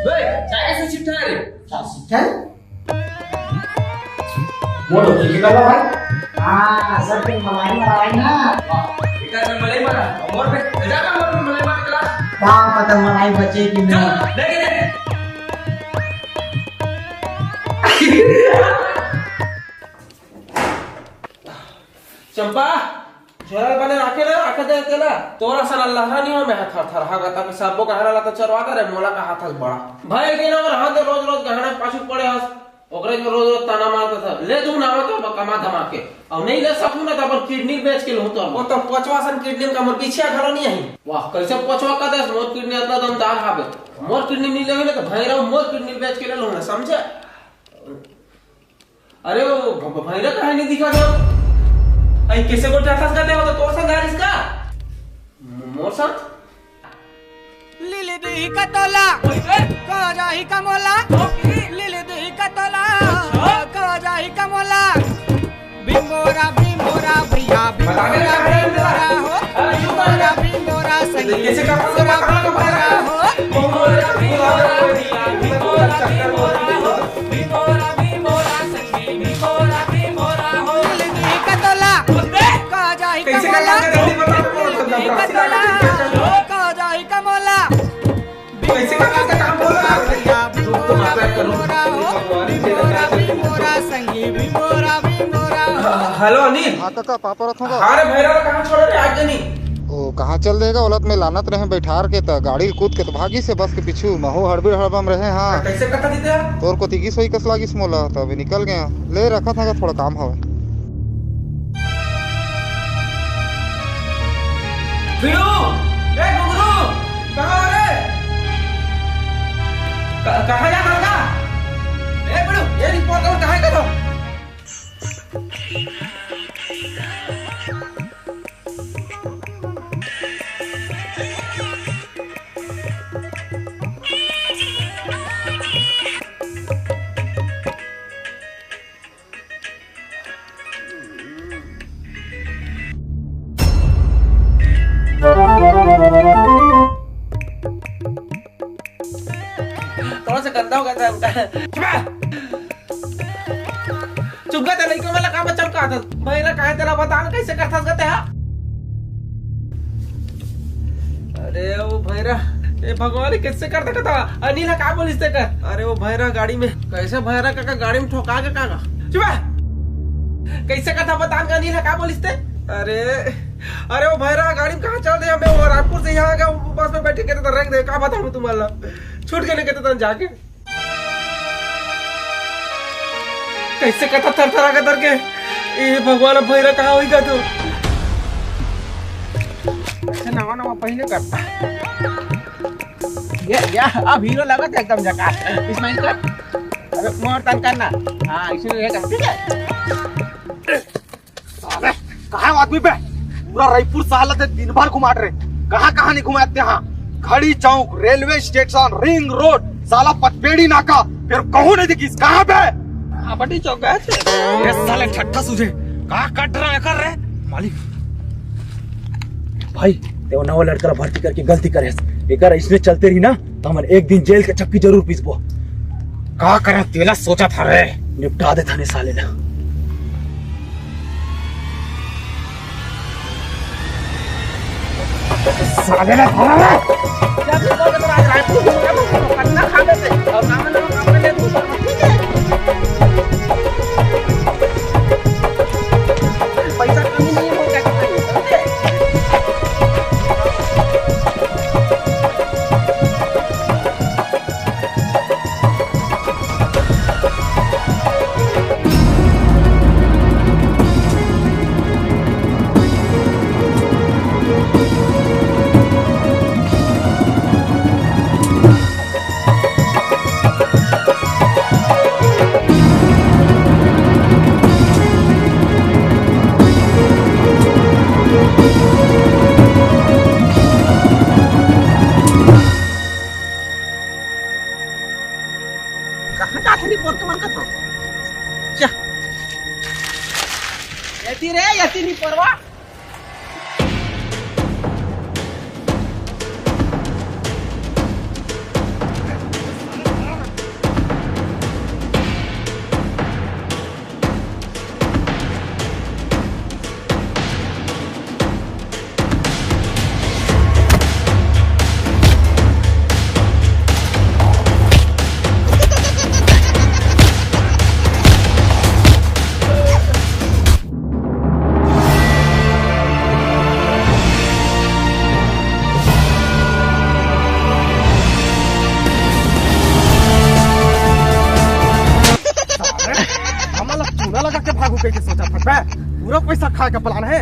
बे, चाय से छिट्टा है रे। चाय छिट्टा है? मोर तो ठीक है भाई। हाँ, सर के मलाई मराई ना। वाह, इतना में मलाई मारा। मोर पे, जा ना मोर पे मलाई मार चला। का पता मलाई बचे कि नहीं। चल, देख, देख। चंपा, झोला बने राखे ना, राखे दे तेला। तोरा सन अल्लाह नहीं हो, मैं थर थर हा गता में सबो कहरा ला तो चरवा करे, मोला का हाथ हस बड़ा। भाई के ना, और हाथ रोज रोज गहना पाछू पड़े हस, ओकरे जो रोज रोज ताना मारता था, ले दू ना तो कमा धमा के, और नहीं ले सकू ना तो अपन किडनी बेच के लूँ तो। वो तो पचवा सन किडनी का मोर पीछे घलो नहीं आई। वाह, कैसे पचवा का देस, मोर किडनी इतना दमदार हावे, मोर किडनी नहीं लेवे ना तो भाई रहो, मोर किडनी बेच के ले लूँ ना, समझे? अरे वो भ-, भ-, भैरा काहे नहीं दिखा था? आई कैसे को जाता का देवा तो तोर संग आ रिस का? म-, मोर संग? लिली दी कतोला, ओए, ओए। का जाही कमोला, ओके। लिली दी कतोला, अच्छा। का जाही कमोला। बिम्बोरा, बिम्बोरा, भैया, बता दे, बिम्बोरा, बता दे, बिम्बोरा हो। अरे, क्यों बता दे? बिम्बोरा, बिम्बोरा, संगी, कैसे कर सकते हैं? बिम्बोरा हो। बिम्बोरा, बिम्बोरा, भैया, बिम्बोरा, बिम्बोरा हो। बिम्बोरा, बिम्बोरा, संगी, बिम्बोरा, बिम्बोरा हो। लिली दी कतोला, ओए। का जाही कैसे कमोला। करना है, जल्दी बताओ, लिली दी कतोला, का जाही कमोला। कैसे करना है, काम बोलो ना। भैया, भिंगोरा, भिंगोरा हो, भिंगोरा, भिंगोरा, संगी, भिंगोरा, भिंगोरा हो। हेलो अनिल। हाँ कका, पापा रथ होगा। हाँ रे भैरव, कहाँ छोड़े रे आज जनी? ओ, कहाँ चल देगा? ओलत में लानत रहे बैठार के, त गाड़ी कूद के त भागी से बस के पीछू। महू हड़बड़ हड़बम रहे। हाँ। कैसे कथा दीते हैं? तोर को तिगिस होई कस लागिस मोला, त अभी निकल गया। ले रखा था, थोड़ा काम हवे। फिरू, ए गुगरू, कहाँ हो रे? क-, कहाँ जा रहा? ए फिरू, ये रिपोर्ट कहाँ है करो? थोड़ा सा गंदा हो गया था उनका। चुप कर, लड़के वाला काम चमका था। भैरा, काहे तेला बता ना, कैसे करथस गते हा? अरे ओ भैरा, ए भगवान, कैसे कर सकता? अनिल ह का बोलिस ते कर? अरे ओ भैरा, गाड़ी में कैसे भैरा काका गाड़ी में ठोका के काका? चुप है। कैसे कथा बता ना, अनिल ह का बोलिस ते? अरे, अरे ओ भैरा, गाड़ी में कहाँ चल दे? मैं वो रायपुर से यहाँ आ गया, बस में बैठे कहते तो रख दे, का बताऊँ तुम्हारा? छूट के नहीं कहते तो जाके। कैसे कथा थरथरा के डर के? ए भगवान, अब भैरा कहाँ होई गा तो? अच्छा, नवा नवा पहले करता। ये, ये, अब हीरो लगत है एकदम झकास। स्माइल कर। अबे मोर तन करना। हाँ, इसीलिए ये कर, ठीक है? साले, कहाँ है वो आदमी बे? पूरा रायपुर साला ते दिन भर घुमात रहे। कहाँ कहाँ नहीं घुमाते हैं? घड़ी चौक, रेलवे स्टेशन, रिंग रोड, साला पचपेड़ी नाका, फिर कहूँ नहीं दिखिस। कहाँ बे? हाँ, बड़ी चौक गए थे। ये साले ठट्ठा सूझे, का कट रहा है कर रहे? मालिक। भाई, ते वो नवा लड़का ला भर्ती करके गलती करे हस। एकर इसने चलते रही ना, तो हमन एक दिन जेल के चक्की जरूर पीसबो। का करे तेला सोचा था रे। निपटा दे थाने साले ला। साले ला धरा रे। जब भी बोल तो आज रायपुर घूम के पन्ना खा लेते और नाम नाम अपने लिए दूसरा, ठीक है? पैसा कमी नहीं हो क्या, समझे? कहाँ जात रही पोर के मन का तो? चा। यति रे, यति नहीं परवा। हमन ला चूना लगा के भागू कहिके सोचा था बे। पूरा पैसा खाए का प्लान है।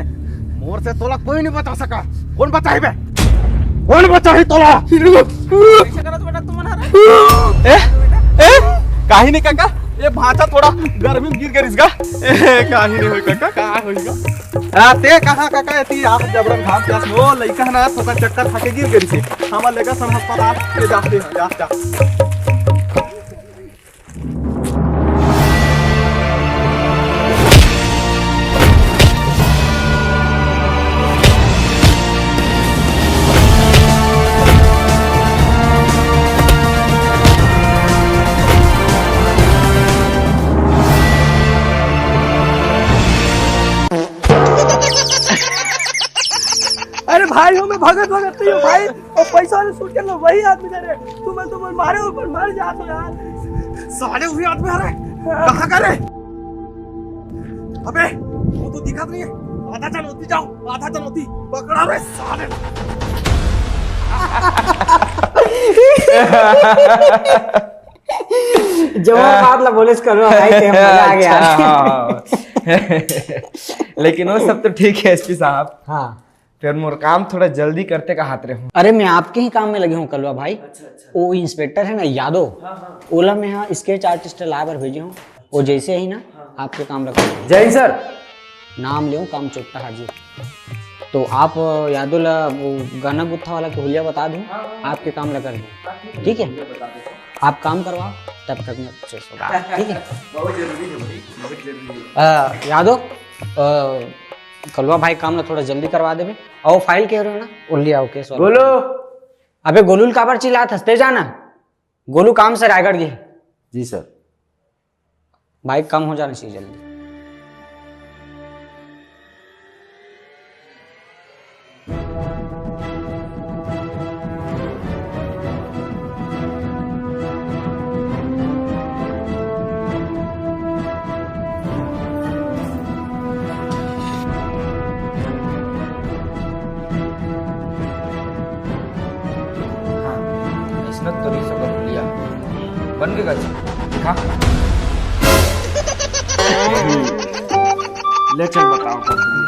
मोर से तोला कोई नहीं बचा सका। कौन बचाही बे? कौन बचाही तोला? कैसे करत बेटा तुमन हर? ए? ए? काही नहीं काका, ये भांचा थोड़ा गर्मी में गिर गइस गा। ए, काही नहीं होई काका, का होई गा? आ, ते कहाँ काका, एती आप जबरन घाम प्यास में, ओ लइका ना थोड़ा चक्कर खा के गिर गइस हे। हमर लेगा सन अस्पताल, ये जाते हैं, जा, जा। अरे भाई हो, मैं भगत भगत नहीं हूँ भाई, और पैसा वाले सूट के लो वही आदमी दे रहे। तुम, तुम मारे ऊपर मर जाते हो यार। साले वही आदमी आ रहे। हाँ। कहाँ का रे? अबे, वो तो दिखत नहीं है। आधा जन होती जाओ, आधा जन होती। पकड़ा रे साले। जवान बात ला बोलेस करो, भाई, ते मजा आ गया। अच्छा, हाँ। लेकिन वो सब तो ठीक है, एसपी साहब। हाँ। फेर मोर काम थोड़ा जल्दी करते का हाथ रहे हूँ। अरे, मैं आपके ही काम में लगे हूँ, कलवा भाई। अच्छा, अच्छा। वो इंस्पेक्टर है ना, यादव, हाँ, हाँ। ओला मैं यहाँ स्केच आर्टिस्ट ला बर भेजे हूँ। वो जैसे ही ना, हाँ। आपके काम लग। जय हिंद सर। नाम लेऊँ, काम चोट्टा हाजिर। तो आप, अ, यादव ला वो गहना गुत्था वाला के हुलिया बता दूँ, हाँ, हाँ, हाँ। आपके काम ला कर दूँ। हाँ, ठीक है, ठीक है? हुलिया बता देता हूँ। आप काम करवाओ, तब तक मैं चेस होगा, ठीक है? बहुत जरूरी है भाई, बहुत जरूरी है। अ, यादव, अ, कलवा भाई काम ला थोड़ा जल्दी करवा देबे। अउ फाइल के रहे हो ना, वो ले आओ केस वाला। गोलू। अबे गोलू ल काबर चिल्लात हस, ते जाना। गोलू काम से रायगढ़ गे। जी सर। भाई, कम हो जाना चाहिए जल्दी। हाँ, अइसने तो रहिस ओकर हुलिया। बन के गच। दिखा। ले चल बताओ ओकर हुलिया।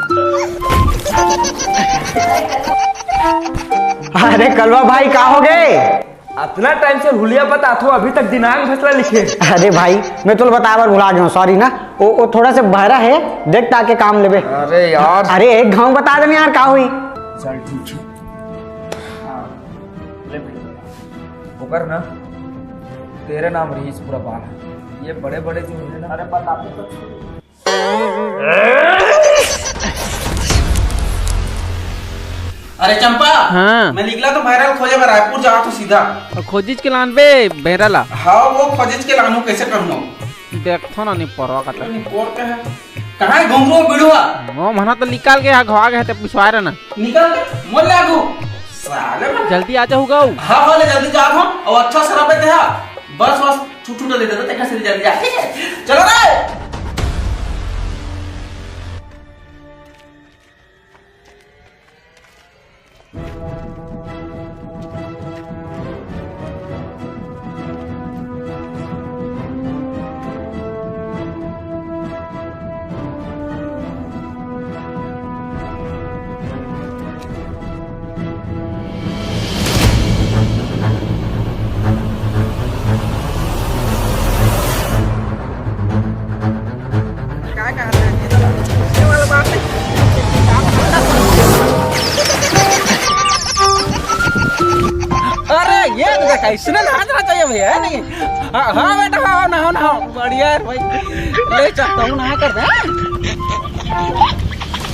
अरे कलवा भाई, का हो गे? अतना टाइम से हुलिया बतात हो, अभी तक दिनांक भसला लिखे। अरे भाई, मैं तोला बताए बर भुला गे हूँ, सॉरी ना। वो, वो थोड़ा से बहरा है, देख ताके काम लेबे। अरे यार। अरे एक घाव बता देना यार, का हुई? चल ठीक है। हाँ, ले भाई। ओकर ना तेरे नाम रहीस पूरा बाल। ये बड़े बड़े जो है ना, अरे बता तो। अरे चंपा, हाँ। मैं निकला तो भैरा ल खोजे बर रायपुर जावत हूँ सीधा। अउ खोजिच के लानबे भैरा ला। हाँ, वो खोजिच के लानू, कैसे करूँ? देखथो ना, नहीं परवा का तो। नहीं पोर का है। कहाँ है घुंगरू बिड़ुआ? वो मना तो निकाल के यहाँ घवा गए थे पिछवाए रहना। निकल, मोल लागू। साले मन। जल्दी आ जाऊगा। हाँ, हाँ, ले जल्दी जा हम। और अच्छा शराब देते हैं। बस, बस, छुट छुट ले देते, तेरे से जल्दी जा। ठीक है? चलो रे। का कहत हे? ये तो पूछने वाला बात नहीं। अरे, ये तो देखा, इसने नहा देना चाहिए भैया, है नहीं? हाँ, हाँ बेटा, हाँ, नहाओ, नहाओ। बढ़िया है भाई। ले चलता हूँ, नहा कर दे, हाँ?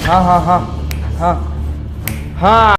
हाँ, हाँ, हाँ, हाँ, हाँ।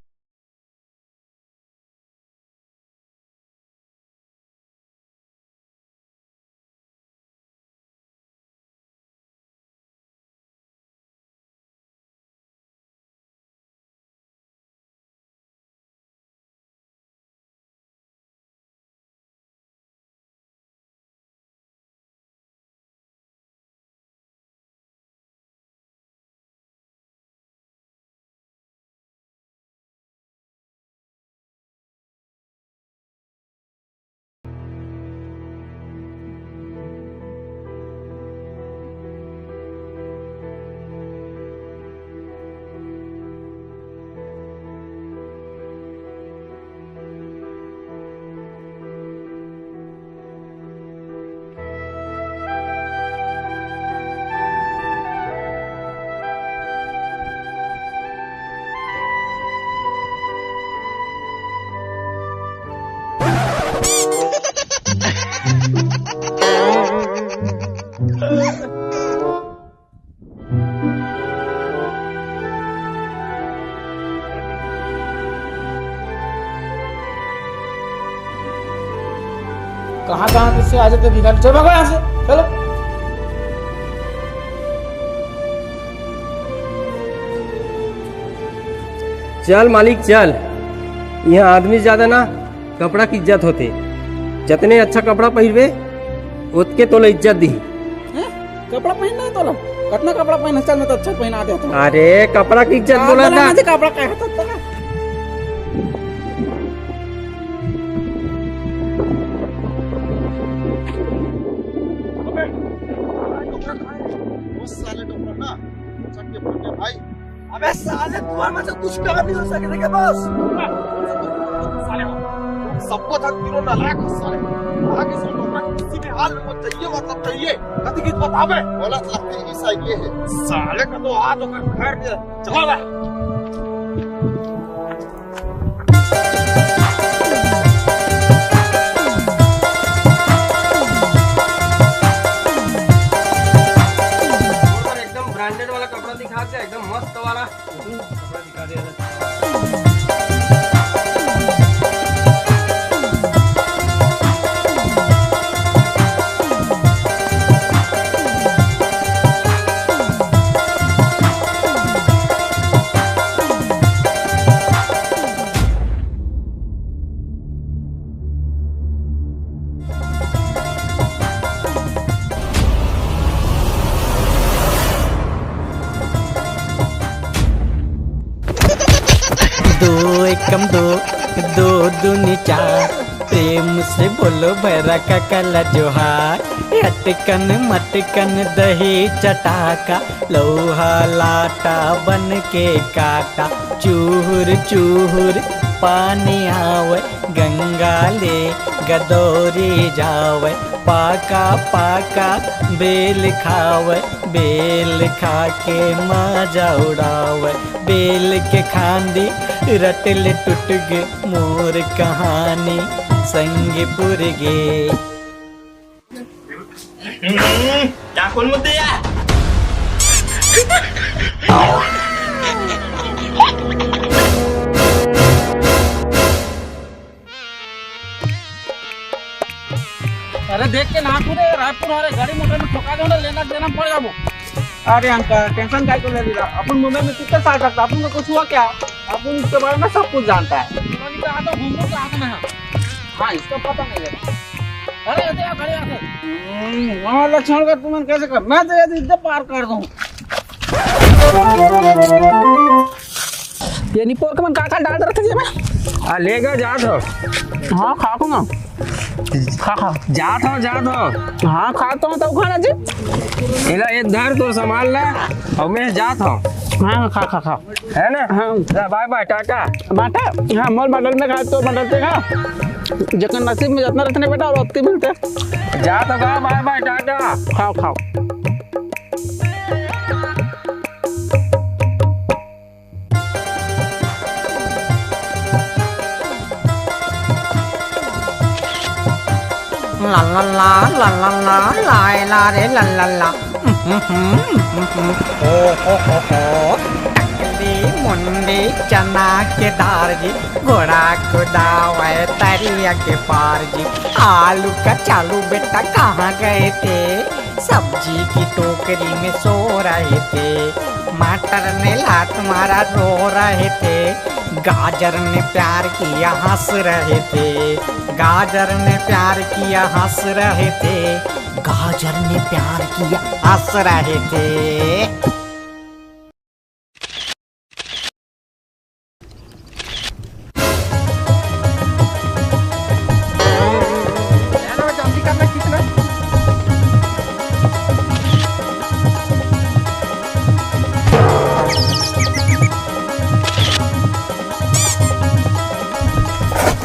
कहाँ कहाँ से आ जाते भिखारी? चल भागो यहाँ से, चलो। चल मालिक चल, यहाँ आदमी ज्यादा ना, कपड़ा की इज्जत होथे। जतने अच्छा कपड़ा पहिरबे, ओतके तोला इज्जत दिही। हैं? कपड़ा पहिरना हे तोला? कतना कपड़ा पहने, चल, मैं तो अच्छा पहना देता हूँ। अरे, कपड़ा की इज्जत का बोला बोला था। मुझे कपड़ा का है, तो का? वो साले डॉक्टर ना, सबके फटे भाई। अबे साले, तुम्हारे में से कुछ काम नहीं हो सके, देखे बॉस? साले हो, सबको धक गिरो ना लायक हो साले। आगे से लोग किसी भी हाल में मत जाइए, मतलब चाहिए। कति कित बतावे? बोला लगते ही साइड ये है। साले का तो हाथ होकर घर में चला गया। एकदम ब्रांडेड वाला कपड़ा दिखा के, एकदम मस्त वाला कपड़ा दिखा दिया जाए। दो एकम दो, दो दूनी चार, प्रेम से बोलो भैरा काका ला जोहार। अटकन मटकन दही चटाका, लोहा लाटा बन के काटा, चूहुर चूहुर पानी आवे, गंगा ले गदौरी जावे, पाका पाका बेल खावे, बेल खा के मजा उड़ावे, बेल के खांदी रटले टूट गे मोर कहानी संग पुर गे। हम्म, क्या कौन मुद्दे यार? अरे देख के ना तू रे, रायपुर हरे गाड़ी मोटर में ठोका दो ना, लेना देना पड़ जाबो। अरे अंकल, टेंशन काय को ले रहा? अपन मुंबई में कितने साल रहता, अपन को कुछ हुआ क्या? अपन उसके बारे में सब कुछ जानता है। कहां तो घूमो, कहां का मैं? हाँ, इसका पता नहीं है। अरे, ये तो खड़े आके। हम्म, वहाँ लक्षण का तुमन कैसे कर? मैं तो ये इधर पार कर दूँ। ये निपोर के मन का का डाल रखे जी में? आ, लेगा जात हो। हाँ, खा को ना। खा, खा। जात हो, जात हो। हाँ, खा तो, तो खाना जी। इला ये धर तो संभाल ले, और मैं जात हूँ। हाँ, खा, खा, खा। है ना? हाँ। जा, बाय बाय, टाटा। बाटा? हाँ, मोल बंडल में खा, तो बंडल पे खा। जखन नसीब में जितना रखने बेटा, और ओतके मिलते। जा तो खा, बाय बाय, टाटा। खाओ, खाओ। ला ला ला, ला ला ला, लाए ला रे, ला ला ला। ओ हो हो हो। टकली मुंडी चना के दार जी, घोड़ा कुदावे तरिया के पार जी। आलू का चालू बेटा कहाँ गए थे? सब्जी की टोकरी में सो रहे थे। मटर ने लात मारा, रो रहे थे। गाजर ने प्यार किया, हंस रहे थे। गाजर ने प्यार किया, हंस रहे थे। गाजर ने प्यार किया, हंस रहे थे।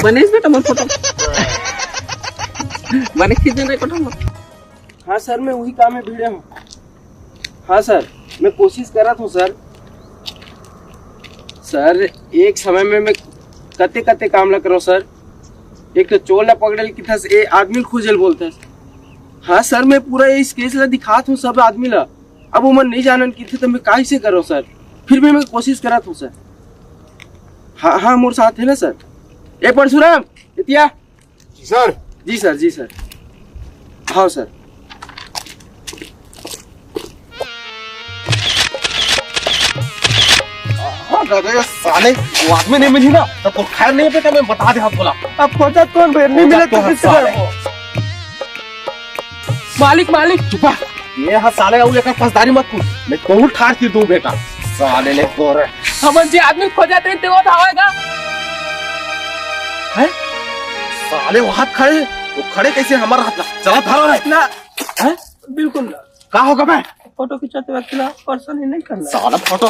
बनेस बेटा मोर फोटो। बने खींच दे रे फोटो मोर। हाँ सर, मैं वही काम में भिड़े हूँ। हाँ सर, मैं कोशिश करत हूँ सर। सर, एक समय में मैं कते कते काम ला करो सर। एक तो चोर ला पकड़े ल किथस, ए आदमी ल खोजे ल बोलथस। हाँ सर, मैं पूरा इस केस ला दिखात हूँ सब आदमी ला। अब ओमन नहीं जानन किथे, तो मैं काहे से करो सर? फिर भी मैं कोशिश करत हूँ सर। हाँ हाँ, मोर साथ है ना सर। ए परशुराम, एतिया। जी सर। जी सर, जी सर। हाँ सर। हाँ दादा, ये साले वो आदमी नहीं मिली ना, तो, तो खैर नहीं बेटा, मैं बता दे, हाँ बोला। अब खोजत कौन बे? नहीं मिले तो किससे साले। मालिक, मालिक। चुप रह। ये हा साले, अउ एकर फसदारी मत पूछ, मैं कहूँ ठार की दूं बेटा। साले ले तोरे। हमन जे आदमी खोजत रहिन, ते वो धावेगा। हैं? साले वो हाथ खड़े, वो खड़े कैसे हमारा हाथ ला? चला धरा रे। ना। हैं? बिल्कुल ना। का होगा बे? फोटो खिंचाते वक्त ना परेशानी नहीं करना। साला फोटो।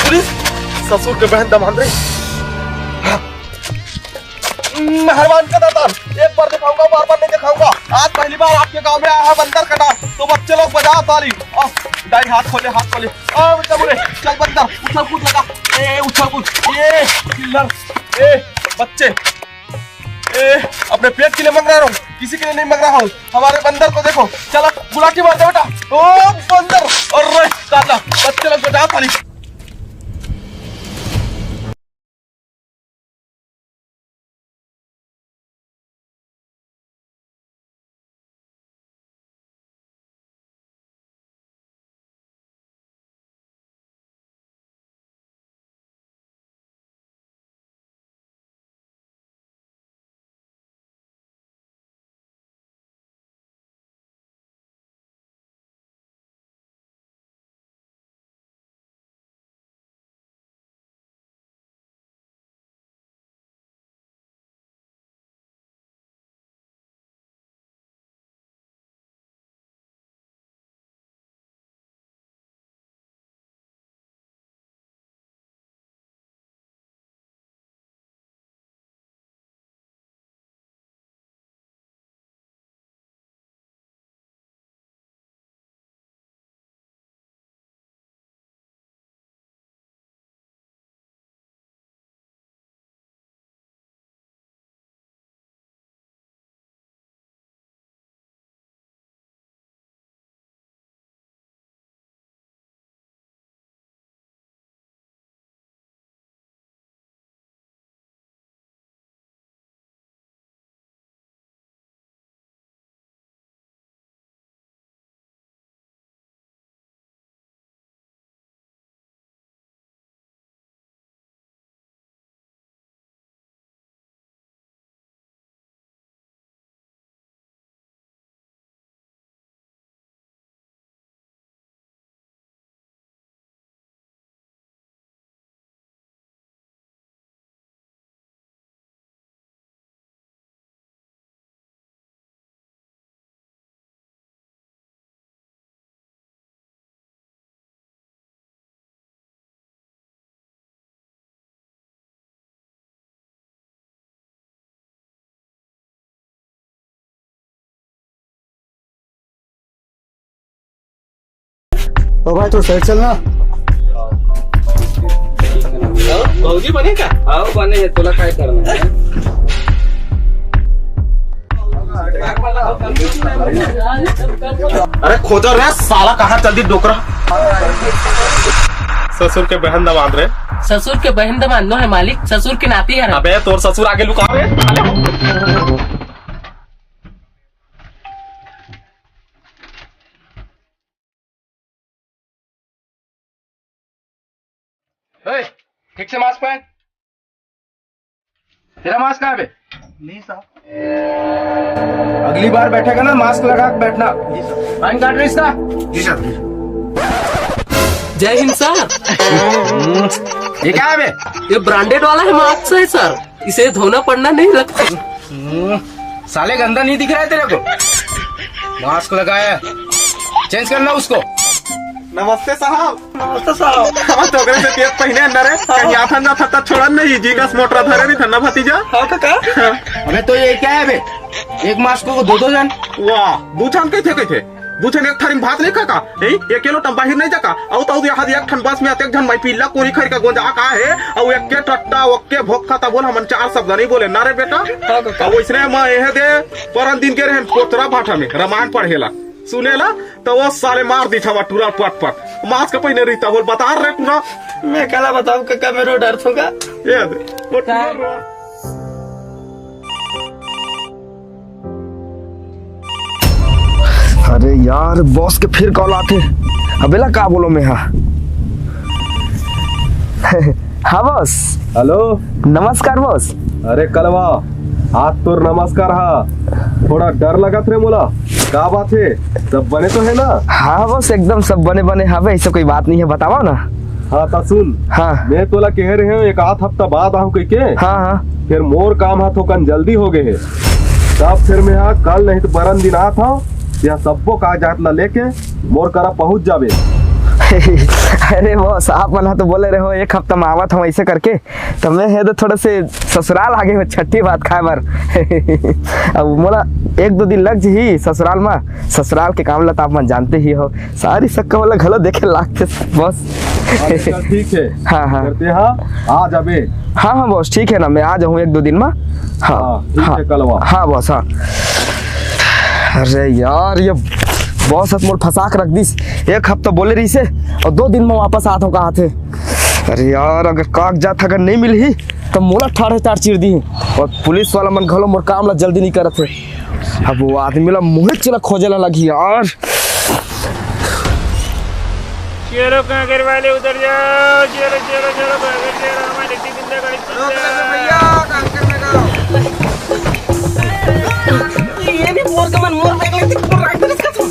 पुलिस, ससुर के बहन दमांद रे। मेहरबान का दाता, एक बार दिखाऊंगा, बार बार नहीं दिखाऊंगा। आज पहली बार आपके गांव में आया है बंदर कटा, तो बच्चे लोग बजाओ ताली। आ, दाई हाथ खोले, हाथ खोले। आ, बेटा बोले, चल बंदर, उछल कूद लगा। ए, उछल कूद। ए, चिल्लर। ए, बच्चे। ए, अपने पेट के लिए मंग रहा हूँ, किसी के लिए नहीं मंग रहा हूँ। हमारे बंदर को देखो, चलो गुलाटी मार दे बेटा। ओ बंदर, अरे काला, बच्चे लोग बजाओ ताली। ओ भाई, तो साइड चलना। भौजी बने का? आओ बने है, तोला काय करना है? अरे खोजा रे साला, कहाँ चल दी डोकरा? ससुर के बहन दमांद रे। ससुर के बहन दमांद नो है मालिक, ससुर के नाती है रे। अबे तोर ससुर आगे लुका रे। ए, ठीक से मास्क पहन। तेरा मास्क कहाँ है बे? नहीं साहब। अगली बार बैठेगा ना, मास्क लगा के बैठना। जी सर। फाइन काट रहे इसका? जी सर। जय हिंद सर। ये क्या है बे? ये ब्रांडेड वाला है, मास्क है सर, इसे धोना पड़ना नहीं लगता। हम्म, साले गंदा नहीं दिख रहा है तेरे को? मास्क लगाया है, चेंज करना उसको। नमस्ते साहब। नमस्ते साहब। हम तो ओकरे से पेट पहिने अंदर है, कहीं आथन जाथन त छोड़न नहीं, जीनस मोटरा धरे नहीं थन्ना भतीजा। हाँ काका। अबे तो ये क्या है बे? एक मास्क को दो दो जन। वाह, दू झन कैसे कैसे? दू झन एक थारी में भात नहीं खा का? ए, एक किलो टम बाहिर नहीं जाका? अउ तो यहाँ एक ठन बस में अतेक झन माई पिल्ला कोरी खरी का गोंजा का है, अउ एक के टट्टा, ओके भोग खाता बोल, हमन चार शब्द नहीं बोले ना रे बेटा। हाँ काका। अब इसने मैं यह दे, परन दिन के रहन कोतरा भाटा में रामायण पढ़ेला, सुनेला, तो वो साले मार दी छवा टूरा पट पट। मास्क पहिने रहिता बोल, बता रे टूरा। मैं काला बताऊं काका, मेरो डर थोगा। ये दे, वो टूरा। अरे यार, बॉस के फिर कॉल आथे। अबेला का बोलो मैं हा? हाँ बॉस। हेलो। नमस्कार बॉस। अरे कलवा, आज तोर नमस्कार हा। थोड़ा डर लगत रे मोला। का बात हे, सब बने तो हे ना? हाँ बॉस, एकदम सब बने बने हवे, ऐसे कोई बात नहीं है, बतावा ना। हाँ त सुन, हाँ। मैं तोला कहे रहे हूँ एक आध हफ्ता बाद आहूँ कहिके। हाँ, हाँ। फिर मोर काम हा थोकन जल्दी हो गए हे, तब फिर मैं हा कल नहीं तो बरन दिन आत हूँ। यह सब्बो कागजात ला लेके मोर करा पहुँच जाबे। अरे बॉस, आप मन हा तो बोले रहे हो एक हफ्ता में आवत हूँ ऐसे करके, त मैं हे तो थोड़ा से ससुराल आगे हो छट्ठी भात खाए बर। अब मोला एक दो दिन लग जही ससुराल में। ससुराल के काम ला तो आप मन जानते ही हो, सारी सक्का वाला घलो देखे लागते बॉस। अच्छा, ठीक है। हाँ, हाँ। करते हाँ, आ जाबे। हाँ, हाँ बॉस, ठीक है ना, मैं आ जाऊँ एक दो दिन में। हाँ, हाँ, ठीक हाँ। है, कलवा। हाँ बॉस, हाँ। अरे यार, ये बॉस हत मोर फंसा के रख दिस। एक हफ्ता बोले रही से और दो दिन में वापस आत हो कहा थे। अरे यार, अगर कागजात अगर नहीं मिलही, त मोला ठाढ़े तार चीर दी। और पुलिस वाला मन घलो मोर काम ला जल्दी नहीं करत हे। अब वो आदमी ला मुहे चला खोजे ला लगी यार। चलो कांकर वाले उधर जाओ, चलो, चलो, चलो, कांकर, चलो, हमारे टिफिन दे, गाड़ी रोक ले भैया, कांकर में जाओ। ये भी मोर का मन, मोर देख लेते, मोर राइट में इसका तुम।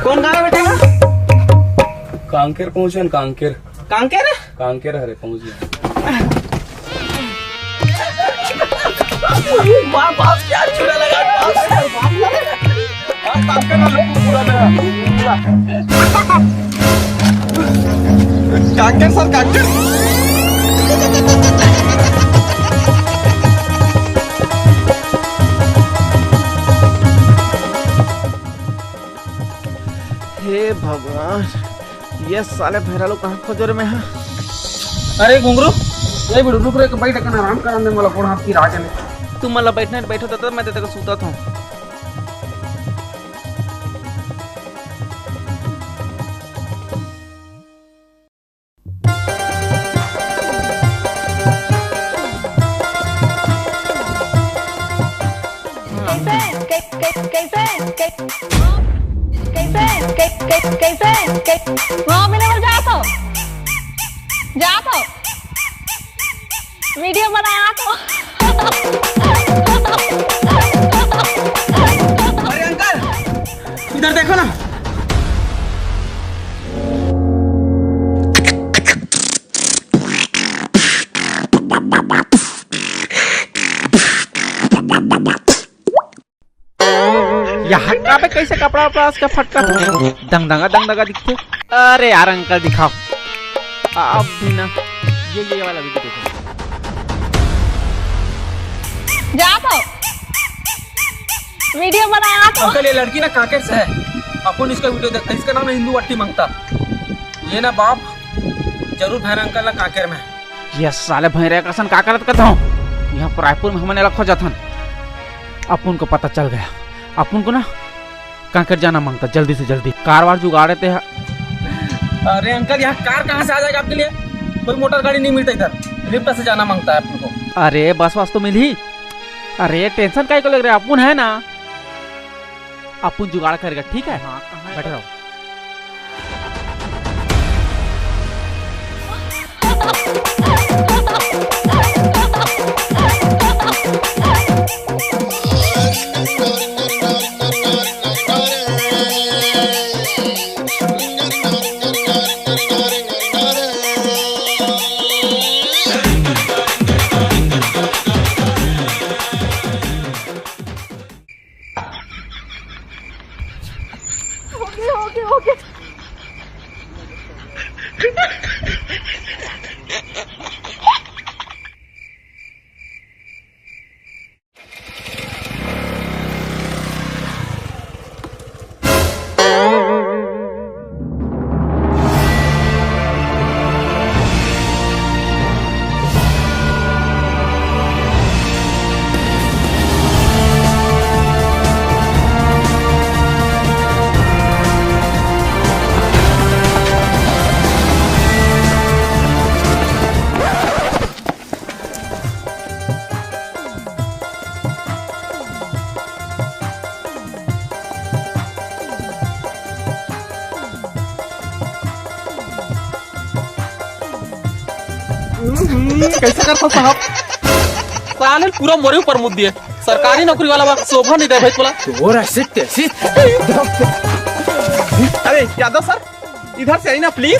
कौन गाना बेटा? कांकेर पहुंचे न, कांकेर। कांकेर? कांकेर हरे, पहुंच गया। बाप, बाप, क्या चूड़ा लगा, बाप। हाँ, कांकेर वाले को पूरा मेरा। कांकेर सर, कांकेर। हे भगवान, ये साले भैरा लोग कहाँ खोजो रे मैं, हाँ? अरे घुंगरू, ये बिड़ू रुक रे, बैठ के आराम करन दे, मोला कोन हाथ की राज ने। तुम मतलब बैठने बैठो तो मैं तेरे को सूता था। कैसे? कै-, कै-, कैसे? कै-, कैसे? कै-, कै-, कैसे? कै-, हाँ, मैंने बोल, जा तो। जा तो। वीडियो बनाया तो। अरे अंकल, इधर देखो ना। यहाँ का बे, कैसे कपड़ा उपड़ा उसका फटका दंग दंगा, दंग दंगा दिखते। अरे यार अंकल दिखाओ, अब भी ना। ये, ये वाला वीडियो देखो। जा तो। वीडियो बनाया तो। अंकल, ये लड़की ना कांकेर से है। अपन इसका वीडियो देखते, इसका नाम है हिंदू वट्टी मंगता। ये ना बाप, जरूर भैरा अंकल ना कांकेर में। ये साले भैरा कसन का करत करत हो? यहाँ पर रायपुर में हमन एला खोजत हन। अपन को पता चल गया। अपन को ना कांकेर जाना मांगता, जल्दी से जल्दी कार वार जुगाड़े ते। अरे अंकल, यहाँ कार कहाँ से आ जाएगा आपके लिए? कोई मोटर गाड़ी नहीं मिलता इधर, लिफ्ट से जाना मांगता है अपन को। अरे बस वस तो मिलही। अरे टेंशन काहे को ले रहे, अपन है ना, अपन जुगाड़ करेगा, ठीक है? हाँ, कहाँ है? बैठे रहो। हम्म, कैसे करता साहब? साले पूरा मोरे ऊपर मुद्दी है। सरकारी नौकरी वाला बा, शोभा नहीं दे भाई तोला। तोरा से कैसी? अरे यादव सर, इधर से आई ना प्लीज।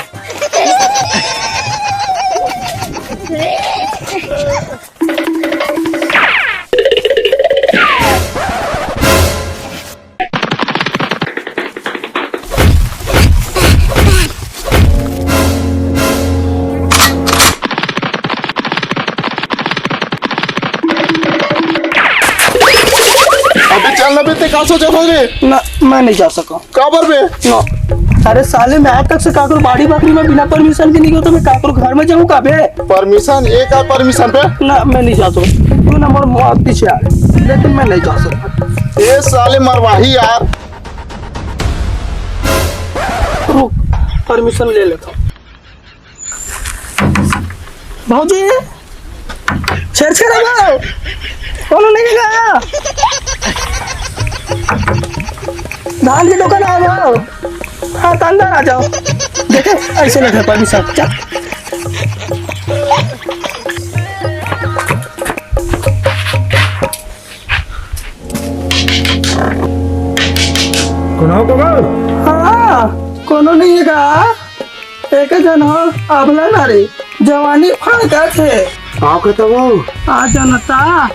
अबे चल ना बे, ते का सोचत हस रे? ना, मैं नहीं जा सकूं। काबर बे? ना। अरे साले, मैं आज तक से काकरो बाड़ी बखरी में बिना परमिशन के नहीं गयो, तो मैं काकरो घर में जाऊं का बे? परमिशन? ए का परमिशन बे? ना, मैं नहीं जा सकूं। तू ना मोर मौत पीछे आ, लेकिन मैं नहीं जा सकूं। ए साले मरवाही यार। रुक, परमिशन ले लेता हूं। भौजी, छेरछेरा बा, कोनो नहीं का? धान के दुकान आ बा। हाँ, तो अंदर आ जाओ। देखे, ऐसे नहीं था परमिशन। चल। कोनो हो कमल? हाँ, कोनो नहीं है का? एक जन हो, अबला नारी, जवानी फायदा छे। आओ के तो वो। आ जनता।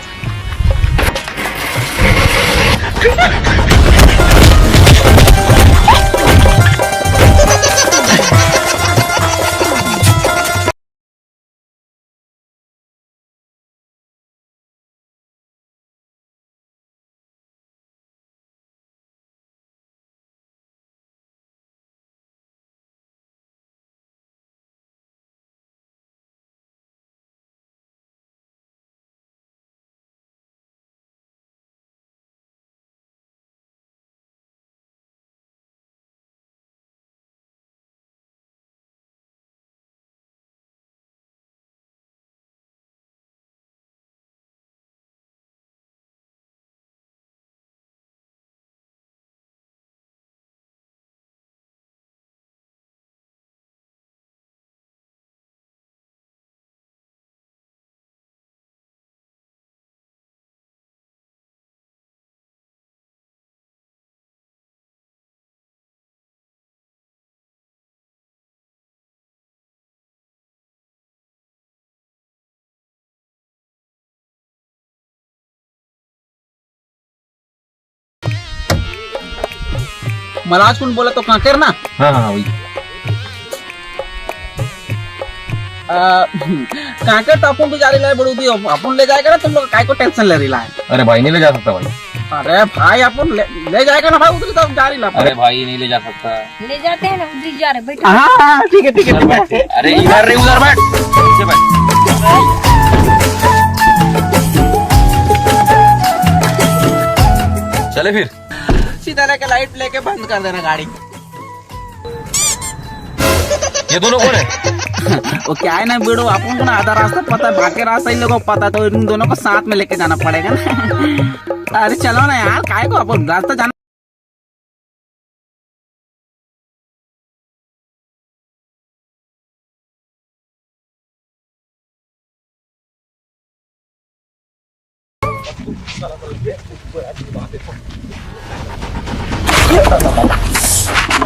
महाराज कौन बोला तो कांकेर ना? हाँ, हाँ, वही। आ, कांकेर तो अपन भी जा रही ला है, बड़ू दी, अपन ले जाएगा ना, तुम लोग काय को टेंशन ले रही ला है? अरे भाई, नहीं ले जा सकता भाई। अरे भाई, अपन ले, ले जाएगा ना भाई, उधर तो जा रही ला। अरे भाई, नहीं ले जा सकता। ले जाते हैं ना, उधर ही जा रहे, बैठो। हाँ, हाँ, ठीक है, ठीक है, ठीक है। अरे इधर रे, उधर बैठ। पीछे बैठ। चले फिर। सीधा लेके लाइट लेके बंद कर देना गाड़ी। ये दोनों कौन है? वो क्या है ना बेड़ो, अपन को ना आधा रास्ता पता है, बाकी रास्ता इन लोगों को पता है, तो इन दोनों को साथ में लेके जाना पड़ेगा ना। अरे चलो ना यार, काय को अपन रास्ता जाना।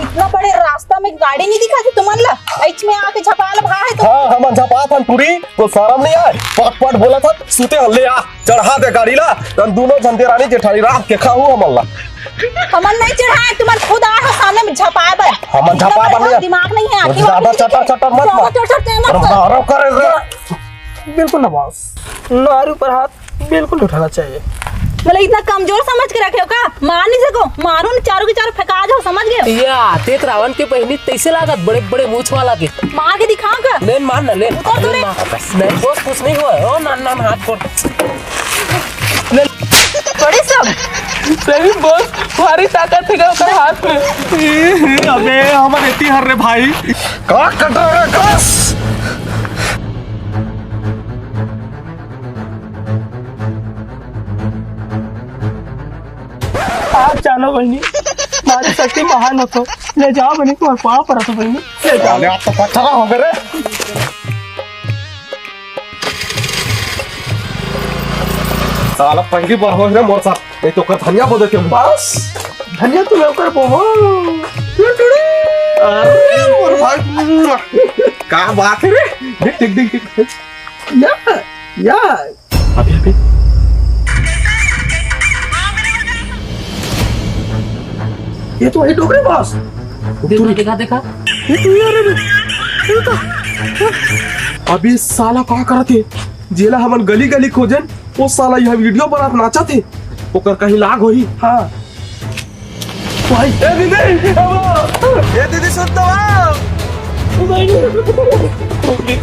इतना बड़े रास्ता में गाड़ी नहीं दिखा थी तुमन ला? ऐच में आके झपाल भा है तो। हाँ, हमन झपात हन टूरी, तो शरम नहीं आए? पट पट बोला था, सूते हल्ले आ। चढ़ा दे गाड़ी ला, हम दोनों झन देरानी जेठानी रात के खाहू हमन ला। हमन नहीं चढ़ाए, तुमन खुद आ हो सामने में झपाए बर। हमन झपाए बर नहीं। दिमाग नहीं है, आके ज्यादा चटर चटर मत मार। चटर चटर मत कर। मारो करे रे। बिल्कुल ना बॉस, नारी ऊपर हाथ बिल्कुल नहीं उठाना चाहिए। मतलब इतना कमजोर समझ के रखे हो का? मार नहीं सको, मारो ना, चारों के चारों फेंका जाओ, समझ गए? या, तेत रावण के बहिनी तैसे लागत, बड़े बड़े मूछ वाला के। मार के दिखाओ का? लेन मार ना, लेन। उतार तो लेन रे। मार। नहीं, बॉस, कुछ नहीं हुआ है। ओ, ना, ना, ना, हाथ छोड़। ले। बड़े सब। सही बॉस, भारी ताकत है का ओकर हाथ में। ए, अबे, हमर एती हर रे भाई। का कट रहा है, कस? आज जानो बहिनी, नारी शक्ति महान होतो। ले जाओ बहिनी, तुम्हारे पाँव परत हो बहिनी, ले जाओ। अरे, आप तो पत्थर हो गए रे। साला पहली बार होय रे मोर साथ, नहीं तो ओकर धनिया बदल के बस। धनिया तो मैं ओकर बोहो। अरे मोर भाई, का बात है रे? देख, देख, देख, देख। या, या। अभी, अभी। ये तो वही डोकरे बॉस। देखा, देखा, देखा। ये तो यार, अबे। अबे साला का करत हे? जेला हमन गली गली खोजन, वो साला यह वीडियो बनात नाचत हे। ओकर कहीं लाग होही। हाँ। भाई, ए दीदी, ए दीदी, सुन तो आओ। दीदी,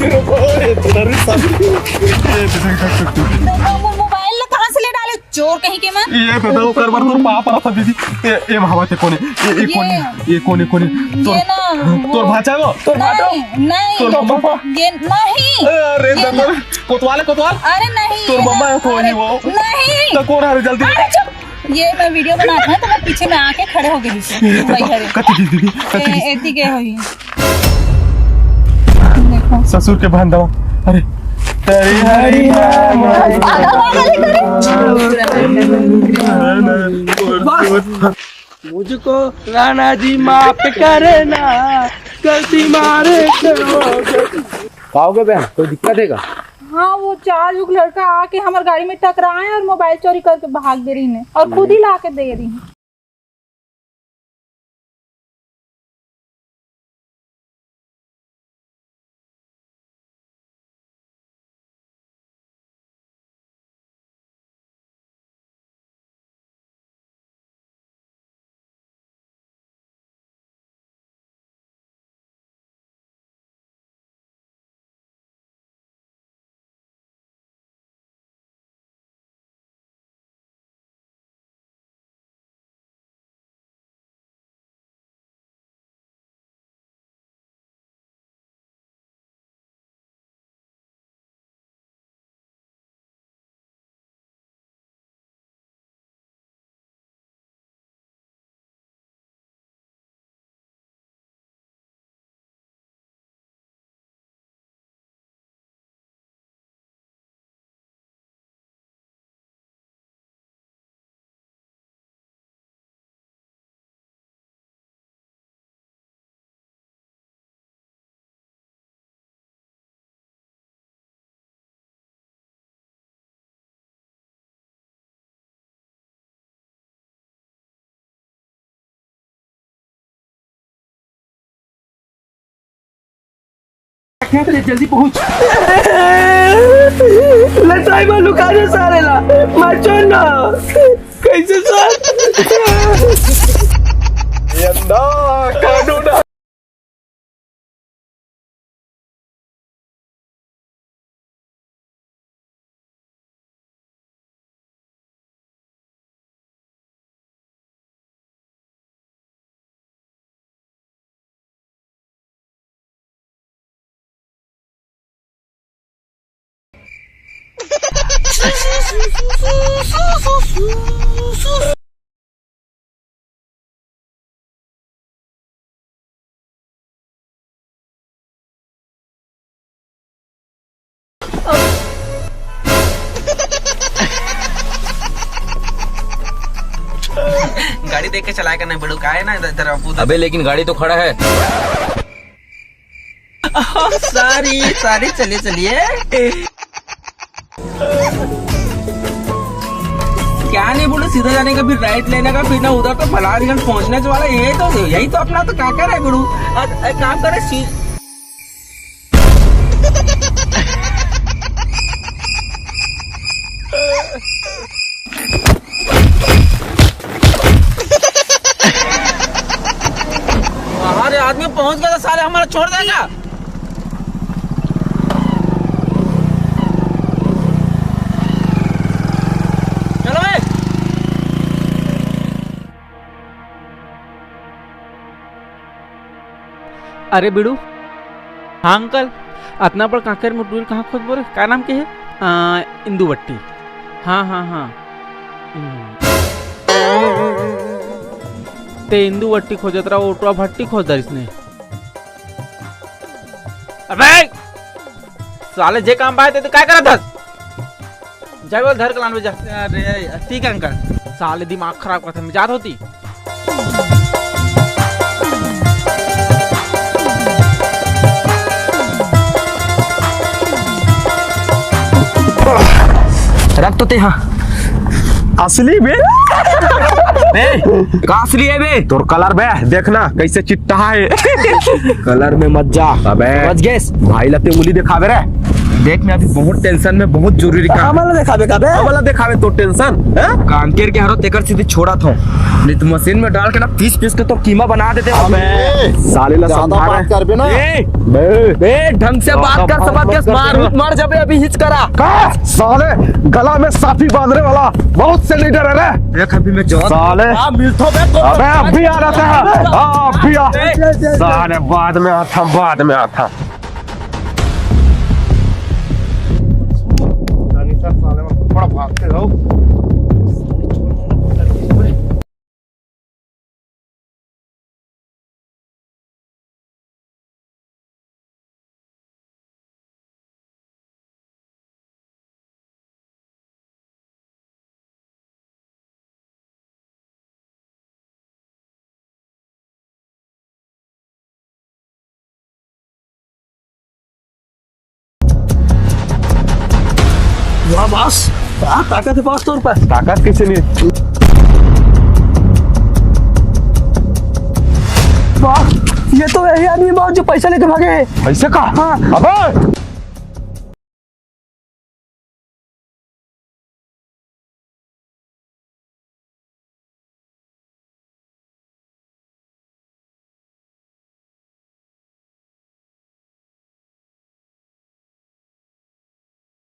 रुको, ए, तुम्हारी साली। ए, दीदी, रुक, रुक, रुक। तो वो मोबाइल ला कहाँ से ले डाले, चोर कहीं के मन? ये तो, तो ओकर बर तो पाप रहा था दीदी। ए, ए, भावा, ते कोने? ए, ए, ये कोने? ये कोने, कोने? तोर, ये ना, तोर वो भाचा वो? तोर भाचा? नहीं, नहीं। तोर पापा? ये नहीं। अरे, ये तो ना। तोर कोतवाल है, कोतवाल? अरे, नहीं, तोर ये मम्मा ना। है, कोई अरे, वो। नहीं। तो कौन आ रहे? जल्दी। अरे, चुप। ये मैं वीडियो बनात हूँ, तो मैं पीछे में आके खड़े हो गई थी। ये तो वही हरे। कति दीदी, कति ए, दीदी। एती के होई। देखो। ससुर के बहन दवा। अरे। तेरी हरी पागल, पागल है, करे। मुझको राणा जी माफ करना, गलती मारे से हो गई। का हो गया बहन, कोई दिक्कत है का? हाँ, वो चार युग लड़का आके हमारे गाड़ी में टकराए और मोबाइल चोरी करके भाग दे रही ने और खुद ही ला के दे रही। जल्दी पहुंच। लटाई में लुका दे सारे ला, मार छोड़ ना। कैसे साथ? ये अंधा कानून। गाड़ी देख के चलाया करना बड़ू, का है ना इधर, इधर आप उधर। अबे, लेकिन गाड़ी तो खड़ा है। सॉरी, सॉरी, चलिए, चलिए। क्या नहीं बोलू, सीधा जाने का, फिर राइट लेने का, फिर ना उधर तो फलारीगंज पहुंचने वाला, यही तो, यही तो अपना तो काका है गुरु। अब एक काम करे, सी- अरे आदमी पहुंच गया तो साले हमारा छोड़ देगा। चलो बे। अरे बिड़ू, हाँ अंकल, अतना बड़ कांकर में टूरी कहाँ खोजबो रे? का नाम के है? आ, इंदुवट्टी। हाँ, हाँ, हाँ। हम्म। ते इंदुवट्टी खोजत रहा, ओटवा भट्टी खोज दरिस ने। अबे! साले जे काम पाए ते, ते काय करत हस? जा बोल, धर के लान बे जा। अरे, ठीक है अंकल। साले दिमाग खराब करथे, मैं जात होती। रख तो ते, हाँ। असली बे। ए, का असली है बे? तोर कलर बे, देखना कैसे चिट्टा है। कलर में मत जा। अबे। समझ गेस? भाई ला ते उंगली दिखावे रे। देख, मैं अभी बहुत टेंशन में, बहुत जरूरी काम। हमला दिखावे का बे? हमला दिखावे तो टेंशन, हैं? कांकेर के हरो तेकर सीधी छोड़ा था। नहीं तो मशीन में डाल के ना पीस पीस के तो कीमा बना देते हम। अबे, साले ला ज्यादा समझा बात रहे। करबे ना। ए, बे। बे, ढंग से बात कर, समझ गेस, मार, मार जाबे अभी हिच करा। का? साले, गला में साफी बांधने वाला बहुत से लीडर है रे। देख, अभी मैं जवाब साले। हाँ, मिलतो बे तो। अबे, अभी आ रहा था। हाँ, अभी आ। ए, साले, बाद में आता, बाद में आता। थोड़ा भाग के जाओ। वाह बॉस, क्या ताकत है बॉस तोर पर। ताकत कैसे नहीं? वाह, ये तो वही आदमी बॉस जो पैसा लेके भागे है। पैसे का? हाँ। अबे!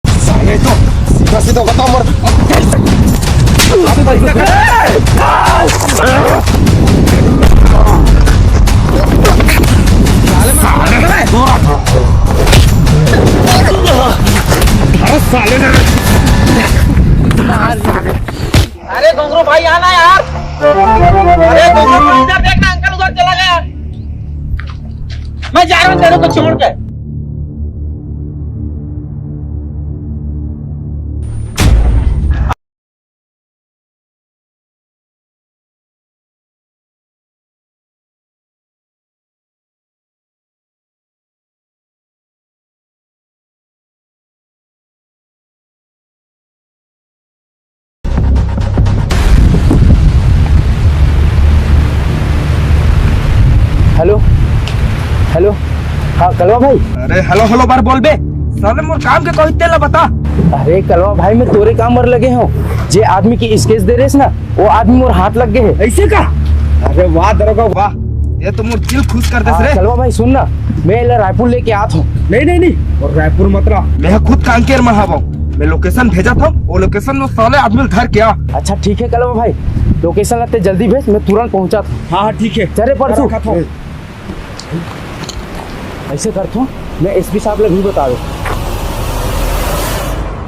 साले तो सीधा सीधा बता मर। अरे साले ने। अरे घुंगरू भाई, आना यार। अरे घुंगरू भाई, इधर देखना, अंकल उधर चला गया। मैं जा रहा हूँ तेरे को छोड़ के। हेलो, हेलो, हाँ कलवा भाई। अरे हेलो हेलो बार बोल बे। साले मोर काम के कोई तेला बता। अरे कलवा भाई, मैं तोरे काम बर लगे हूँ। जे आदमी के स्केच दे रेस ना, वो आदमी मोर हाथ लग गए है। ऐसे का? अरे वाह दरोगा वाह, ये तो मोर दिल खुश कर देस हाँ, रे। कलवा भाई सुन ना, मैं एला रायपुर लेके आत हूँ। नहीं नहीं नहीं, और रायपुर मत ला, मैं खुद कांकेर में हवं। मैं लोकेशन भेजत हूँ, वो लोकेशन में साले आदमी धर के आ। अच्छा ठीक है कलवा भाई, लोकेशन ला ते जल्दी भेज, मैं तुरंत पहुँचत हूँ। हाँ हाँ ठीक है। चल रे परसू। रखत हूँ। ऐसे करत हूँ, मैं एसपी साहब ला भी बता दो।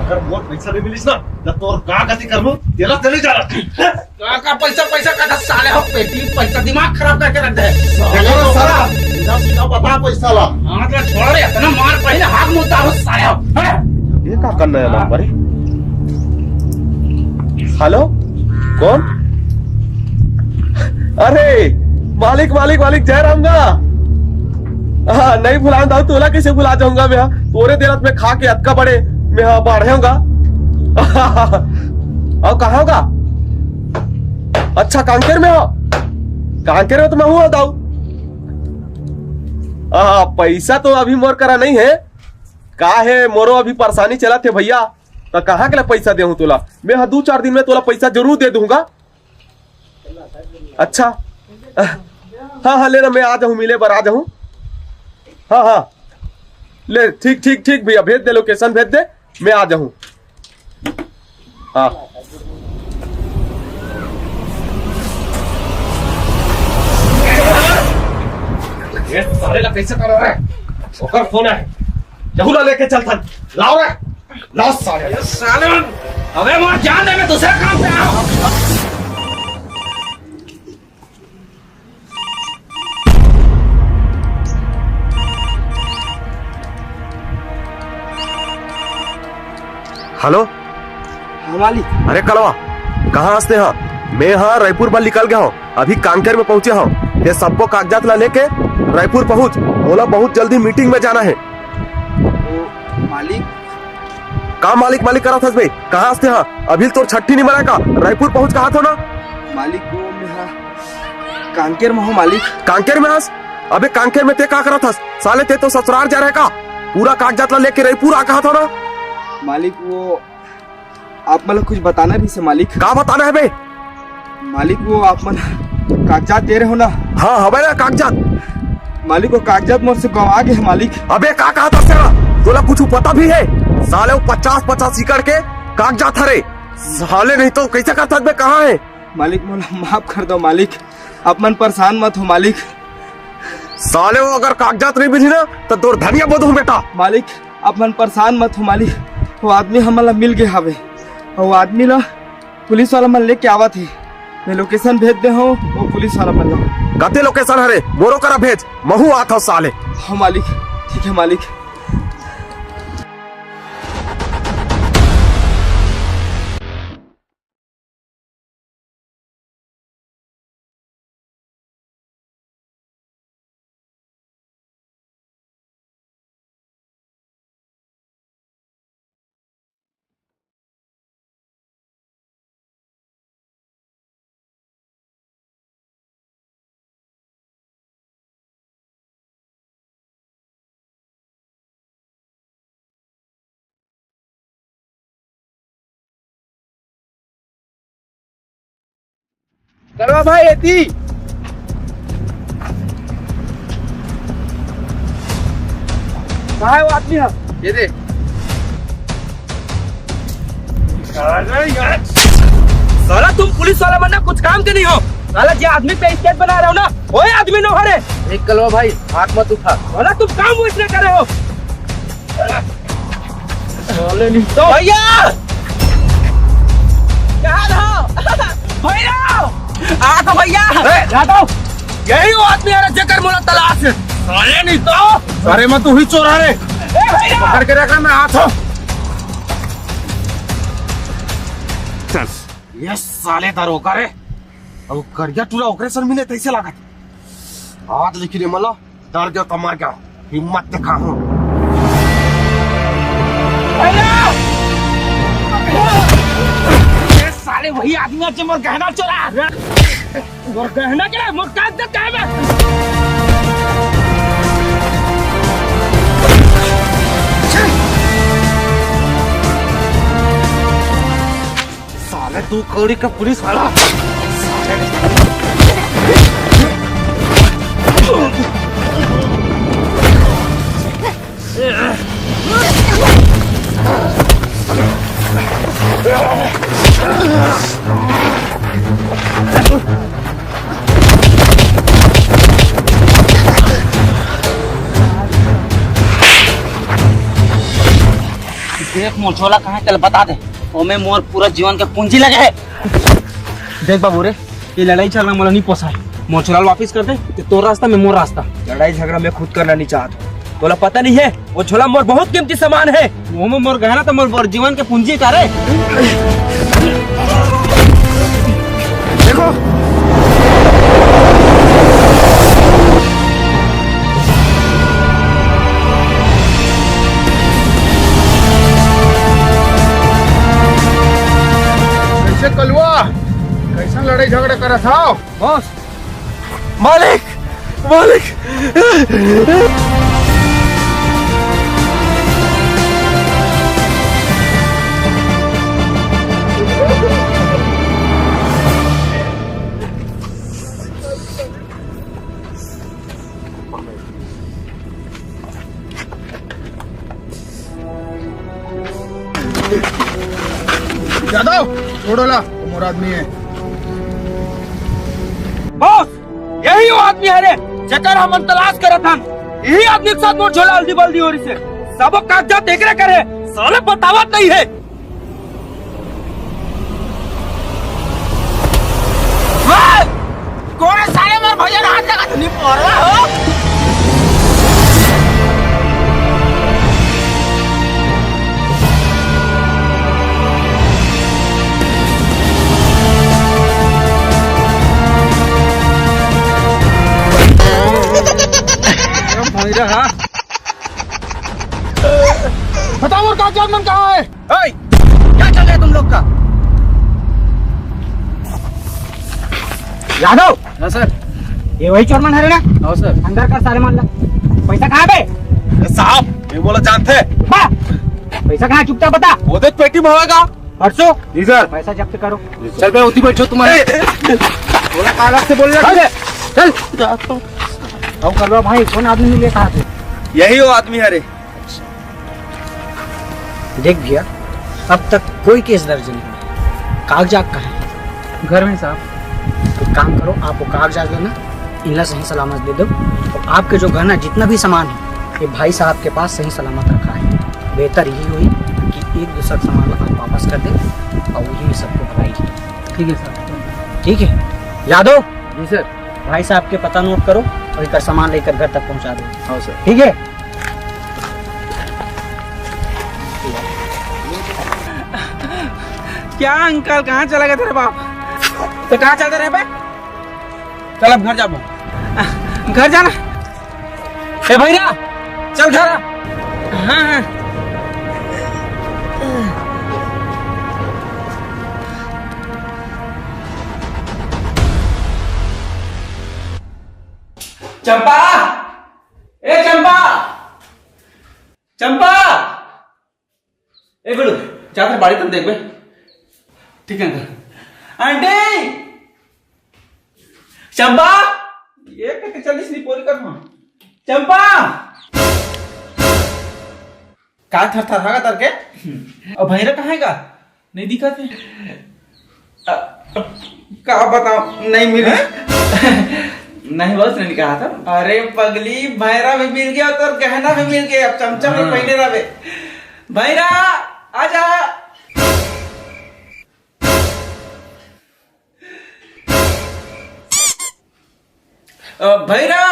अगर मोर पैसा नहीं मिलिस ना, त तोर का गति करबो, तेला चले जा रहा। का, का पैसा, पैसा का दस साले हो, पेटी पैसा दिमाग खराब करके रख दे। देखो ना साला, सीधा सीधा बता पैसा ला। हाँ, तो छोड़ रे, इतना मार पहले हाथ मुद्दा हो साले हो। हैं? ये का करना है ना पर? हेलो, कौन? अरे, मालिक, मालिक, मालिक, जय राम गा। हाँ, नहीं भुलाऊं दाऊ, तोला कैसे भुला जाऊंगा मैं? हाँ, तोरे देरत में खा के अतका बड़े मैं हाँ बाढ़े हूँगा। और कहाँ होगा? अच्छा, कांकेर में हो? कांकेर में तो मैं हूँ दाऊ। आ, पैसा तो अभी मोर करा नहीं है। का है, मोरो अभी परेशानी चलत है भैया। तो कहाँ के ला पैसा देहूँ तोला? मैं हाँ दू चार दिन में तोला पैसा जरूर दे दूंगा। अच्छा, हाँ हाँ, ले ना, मैं आ जाहूँ, मिले बर आ जाहूँ। हाँ हाँ, ले, ठीक ठीक ठीक भैया, भेज दे, लोकेशन भेज दे, मैं आ जाहूँ। हाँ। ये साले ला कैसे कर रहा है? ओकर फोन है, जहू ला लेके चल थन, लाओ रे, लाओ साले। ये साले मन, अबे मोर जान दे, मैं दूसरा काम पे आ रहा हूँ। हेलो, मालिक। अरे कलवा, कहाँ हस तें? मैं ह रायपुर बर निकल गे हंव, अभी कांकेर में पहुंचे हंव। तें सब्बो कागजात ला लेके रायपुर पहुंच, मोला बहुत जल्दी मीटिंग में जाना हे। ओ मालिक। का मालिक मालिक करत हस बे? कहाँ हस तें? अभी तोर छट्ठी नइ मनाय का? रायपुर पहुंच कहत हंव ना। मालिक, वो मैं ह कांकेर में हंव मालिक। कांकेर में हस? अबे कांकेर में तें का करत हस? साले तें तो ससुरार जा रहे का? पूरा कागजात ला लेके रायपुर आ कहत हंव ना। मालिक, वो आप मन ला कुछ बताना रहिस हे मालिक। का बताना हे बे? मालिक, वो आप मन कागजात दे रहे हो ना? हाँ, हवय ना कागजात। मालिक, वो कागजात मोर से गंवा गे हे मालिक। अबे का कहत हस तें? तोला कुछ पता भी हे? साले वो पचास पचास एकड़ के कागजात हरे। साले नहीं तो कैसे करत हस बे? कहाँ हे? मालिक, मोला माफ कर दो मालिक, आप मन परेशान मत हो मालिक। साले वो अगर कागजात नहीं मिली ना तो तोर धनिया बोदहूं बेटा। मालिक, आप मन परेशान मत हो मालिक, वो आदमी हमन ला मिल गे हवे, वो आदमी ला पुलिस वाला मन लेके आवत हे। मैं लोकेशन भेज दे हंव वो पुलिस वाला मन ला। कते लोकेशन हरे? मोरो करा भेज, महूं आत हंव साले। हाँ मालिक, ठीक हे मालिक। कलवा भाई, एती। कहाँ हे वो आदमी ह? ये दे। अरे यार, साला तुम पुलिस वाला मन ना कुछ काम के नहीं हो। साला जे आदमी पे स्केच बना रहे हो ना, वही आदमी नो हरे। एक कलवा भाई, हाथ मत उठा। साला तुम काम वो इसने करे हो। साले नहीं तो। भैया! कहाँ रहो? भैया! आ तो भैया! ए, जादव! यही वो आदमी हरे जेकर मोला तलाश हे। साले नहीं तो। अरे मैं तू ही चोर हरे। ए भैया! पकड़ के रखा, मैं आत हंव। चल। ये साले दरोगा रे। अब करिया टूरा ओकरे सन मिले तैसे लागत। आज लेकिन ये मला डर गया तो मर गया, हिम्मत दिखाहूं। ये साले वही आदमी है जो मोर गहना चोरा। मोर गहना के, मोर कागजात कहाँ बे? साले दू कौड़ी का पुलिस वाला। देख, मोर झोला कहाँ हे, तेला बता दे। ओमे मोर पूरा जीवन के पूंजी लगे हे। देख बाबू रे, ये लड़ाई झगड़ा मोला नहीं पोसाय। मोर झोला वापिस कर दे, ते तोर रास्ता, मैं मोर रास्ता। लड़ाई झगड़ा मैं खुद करना नहीं चाहत हूँ। तोला पता नहीं हे, वो झोला मोर बहुत कीमती सामान हे। ओमे मोर गहना तो मोर, मोर जीवन के पूंजी का रे। देखो, कैसे कलवा, कैसन लड़ाई झगड़ा करत हव? बॉस, मालिक, मालिक। यादव, छोड़ो ला, वो मोर आदमी हे। बॉस, यही वो आदमी हरे, जेकर हमन तलाश करत हन। यही आदमी के साथ मोर झोला हल्दी बल्दी हो रहिसे। सबो कागजात एकरे करे, साले बतावत नहीं हे। वाह! कोन हे साले मोर भैया ल हाथ लगा, तू नहीं पड़वा हो? हाँ। बताओ, और कागजात मन कहाँ है? ओए, क्या चल रहा है तुम लोग का? यादव। हाँ सर। ये वही चोर मन हरे ना? हाँ सर। अंदर कर सारे मन ला। पैसा कहाँ बे? अरे साहब, ये बोला जानते हैं? हाँ। पैसा कहाँ, चुपचाप बता। वो देख पेटी में होगा। परसों? जी सर। पैसा जब्त करो। चल बे, उठी बैठो तुम्हारे। ए, ए, ए। थोड़ा काला से बोल रहा है। चल। जाता हूँ। आओ करवा भाई, कौन आदमी मिले कहाँ थे? यही वो आदमी है रे। देख भैया, अब तक कोई केस दर्ज नहीं हुआ। कागजात कहाँ है? घर में साहब। तो काम करो, आप वो कागजात जो ना, इनला सही सलामत दे दो। और आपके जो घर ना, जितना भी सामान है, ये भाई साहब के पास सही सलामत रखा है। बेहतर यही हुई कि एक दूसरा का सामान आप वापस कर दे और यही में सबको भलाई है। ठीक है सर। ठीक है यादव। जी सर। भाई साहब के पता नोट करो और इनका सामान लेकर घर तक पहुंचा दो। हाँ सर। ठीक है। क्या अंकल, कहाँ चला गया तेरा बाप? तो कहाँ चलते रहे बे? चल अब घर जाबो। घर जाना। ए भैया, चल घर। हाँ, हाँ। चंपा, ए चंपा, चंपा। ए बेलू, जा तेरे बाड़ी तक देख बे। ठीक है अंकल। आंटी, चंपा, ये कहते चलिस नहीं पूरी कर। चंपा, का थर थर हागा तरके? अब भैरा कहाँ है का? नहीं दिखा थे। अ, का बताओ, नहीं मिली। हैं? नहीं, बस नहीं कहा था। अरे पगली, भैरा भी मिल गया तो गहना भी मिल गया, अब चमचम में हाँ। पहने रहे। भैरा, आजा। अ, भैरा।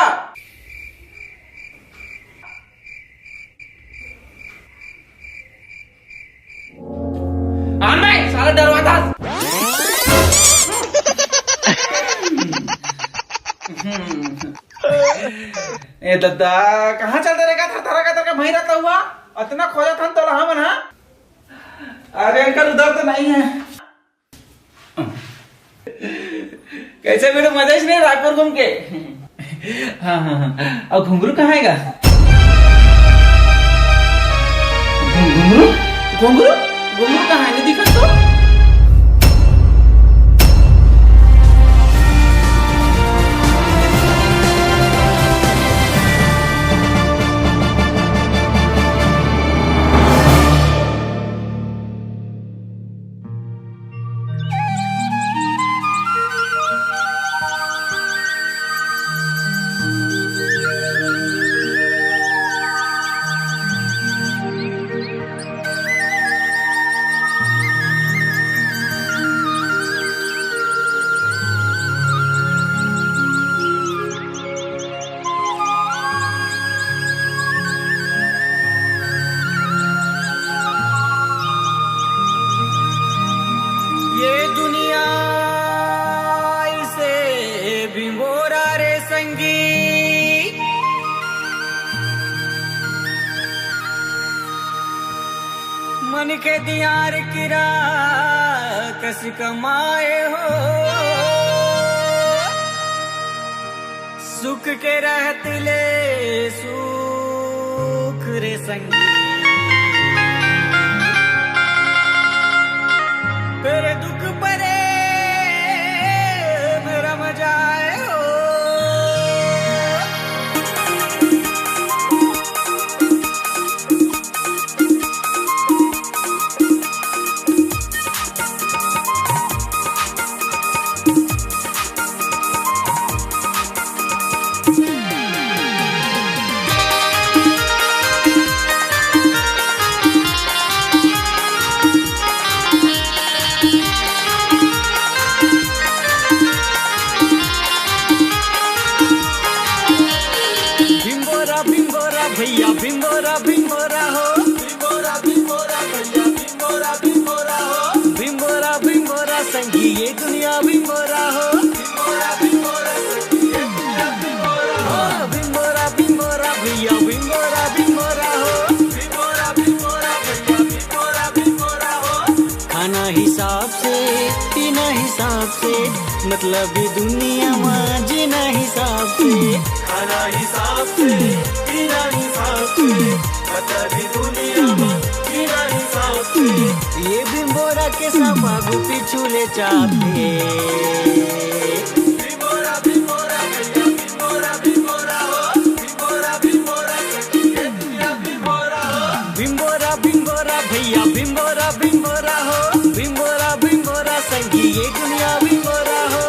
आंदे, साला डरवाता। ए दादा, कहाँ चल दे रे का थरथरा का तरका भैरा तो हुआ? अतना खोजा था तोला हमन, हाँ? अरे अंकल, उधर तो नहीं है। कैसे बेटा, मजा ही नहीं रायपुर घूम के? हाँ, हाँ, हाँ। और घुंगरू कहाँ है गा? घुं-, घुंगरू? घुंगरू? घुंगरू कहाँ है? नहीं दिखा तो। ये दुनिया इसे भिंगोरा रे संगी, मन के दियार किरा कस कमाए हो। सुख के रहत ले सुख रे संगी, तेरे दुख परे मेरा मजा आए हो। भिंबोरा भिंबोरा भैया, भिंबोरा भिंबोरा हो। भिंबोरा भिंबोरा भैया, भिंबोरा भिंबोरा हो। भिंबोरा भिंबोरा संगी, ये दुनिया भिंबोरा हो। भिंबोरा भिंबोरा संगी, ये दुनिया भिंबोरा हो। भिंबोरा भिंबोरा भैया, हिसाब से, पीना हिसाब से, मतलब ये दुनिया मा जीना हिसाब से। खाना हिसाब से, पीना हिसाब से, मतलब ये दुनिया मा जीना हिसाब से। ये भिंभोरा के सांप आगू पीछू ले चापथे। भिंभोरा, भिंभोरा, भैया, भिंभोरा, भिंभोरा हो। भिंभोरा, भिंभोरा, संगी, ये दुनिया भिंभोरा हो। भिंभोरा, भिंभोरा, भैया, भिंभोरा, भिंभोरा हो। भिंभोरा, भिंभोरा, संगी, ये दुनिया भिंभोरा हो।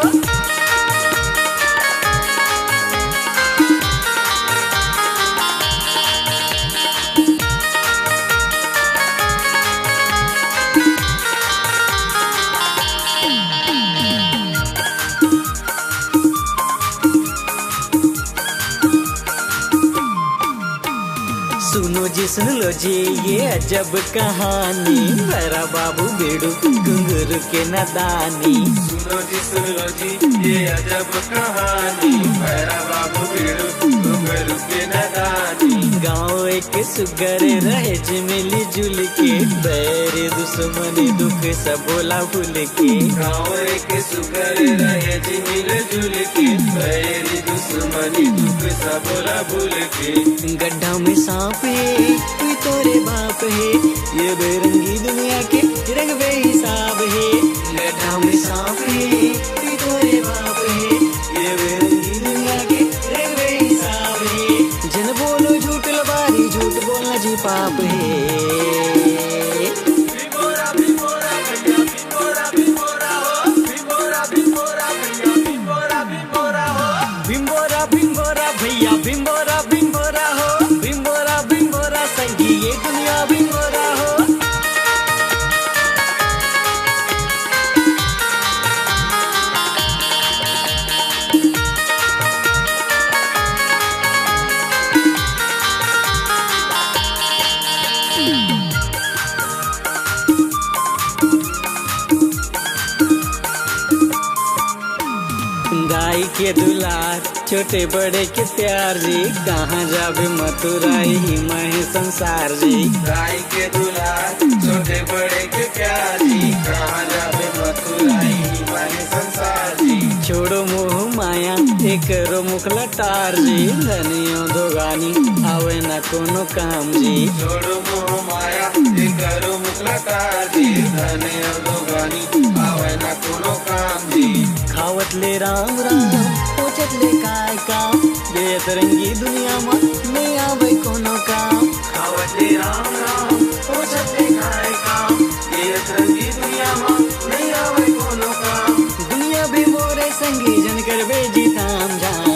सुनो जी, सुन लो जी, ये अजब कहानी, भैरा बाबू, बीड़ू, घुंघरू के नादानी। सुनो जी, सुन लो जी, ये अजब कहानी, भैरा बाबू, बीड़ू, घुंघरू के नादानी। गाँव एक सुग्घर रहे जी मिली जुल के, बैरी दुश्मनी दुख सब ला भूल के। गाँव एक सुग्घर रहे जी मिल जुल के, बैरी दुश्मनी दुख सब ला भूल के। गड्ढा में सांप हे, तू तोरे बाप हे, ये बेरंगी दुनिया के रंग बेहिसाब हे। गड्ढा में सांप हे, तू तोरे बाप हे, ये बेरंगी दुनिया के रंग बेहिसाब हे। जन बोलो झूठ लबारी, झूठ बोलना जी पाप हे। भिंभोरा, भिंभोरा, भैया, भिंभोरा, भिंभोरा हो। भिंभोरा, भिंभोरा, भैया, भिंभोरा, भिंभोरा हो। भिंभोरा, भिंभोरा, भैया, भिंभोरा, भिंभोरा हो। भिंभोरा, भिंभोरा, संगी, ये दुनिया भिंभोरा हो। दाई के दुलार, छोटे बड़े के प्यार जी, कहाँ जाबे मथुरा, इही मा हे संसार जी। दाई के दुलार, छोटे बड़े के प्यार जी, कहाँ जाबे मथुरा, इही मा हे संसार जी। छोड़ो मोह माया, एकरो मुखला टार जी, धनियो दोगानी, आवे ना कोनो काम जी। छोड़ो मोह माया, एकरो मुखला टार जी, धनियो दोगानी, आवे ना कोनो काम जी। खावत ले राम राम, सोचत ले काय काम, ये अतरंगी दुनिया मा नइ आवे कोनो काम। खावत ले राम राम, सोचत ले काय काम, ये अतरंगी दुनिया मा नइ आवे कोनो काम। दुनिया भिंभोरा संगी, जन करबे जी ताम झाम।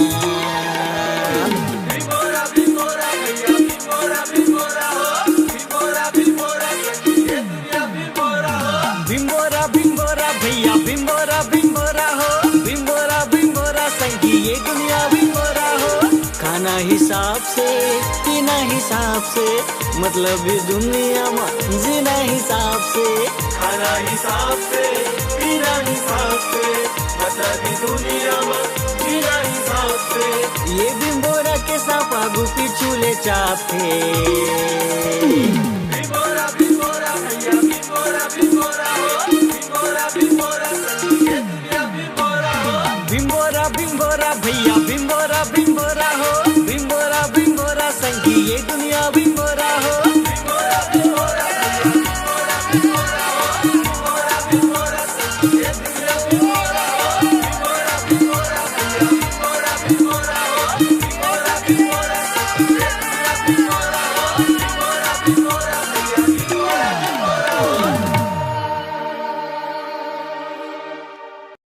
भिंभोरा, भिंभोरा, भैया, भिंभोरा, भिंभोरा हो। भिंभोरा, भिंभोरा, संगी, ये दुनिया भिंभोरा हो। भिंभोरा, भिंभोरा, भैया, भिंभोरा, भिंभोरा हो। भिंभोरा, भिंभोरा, संगी, ये दुनिया भिंभोरा हो। खाना हिसाब से, पीना हिसाब से, मतलब ये दुनिया मा जीना हिसाब से। खाना हिसाब से, पीना हिसाब से, मतलब ये दुनिया मा जीना हिसाब से। ये भिंभोरा के सांप आगू पीछू ले चापथे। भिंभोरा, भिंभोरा, भैया, भिंभोरा, भिंभोरा हो। भिंभोरा, भिंभोरा, संगी, ये दुनिया भिंभोरा हो। भिंभोरा, भिंभोरा, भैया, भिंभोरा, भिंभोरा हो। भिंभोरा, भिंभोरा, संगी, ये दुनिया भिंभोरा हो। भिंभोरा, भिंभोरा, भैया, भिंभोरा, भिंभोरा हो। भिंभोरा, भिंभोरा, संगी, ये दुनिया भिंभोरा हो। भिंभोरा, भिंभोरा, भैया, भिंभोरा, भिंभोरा हो। भिंभोरा, भिंभोरा, संगी, ये दुनिया भिंभोरा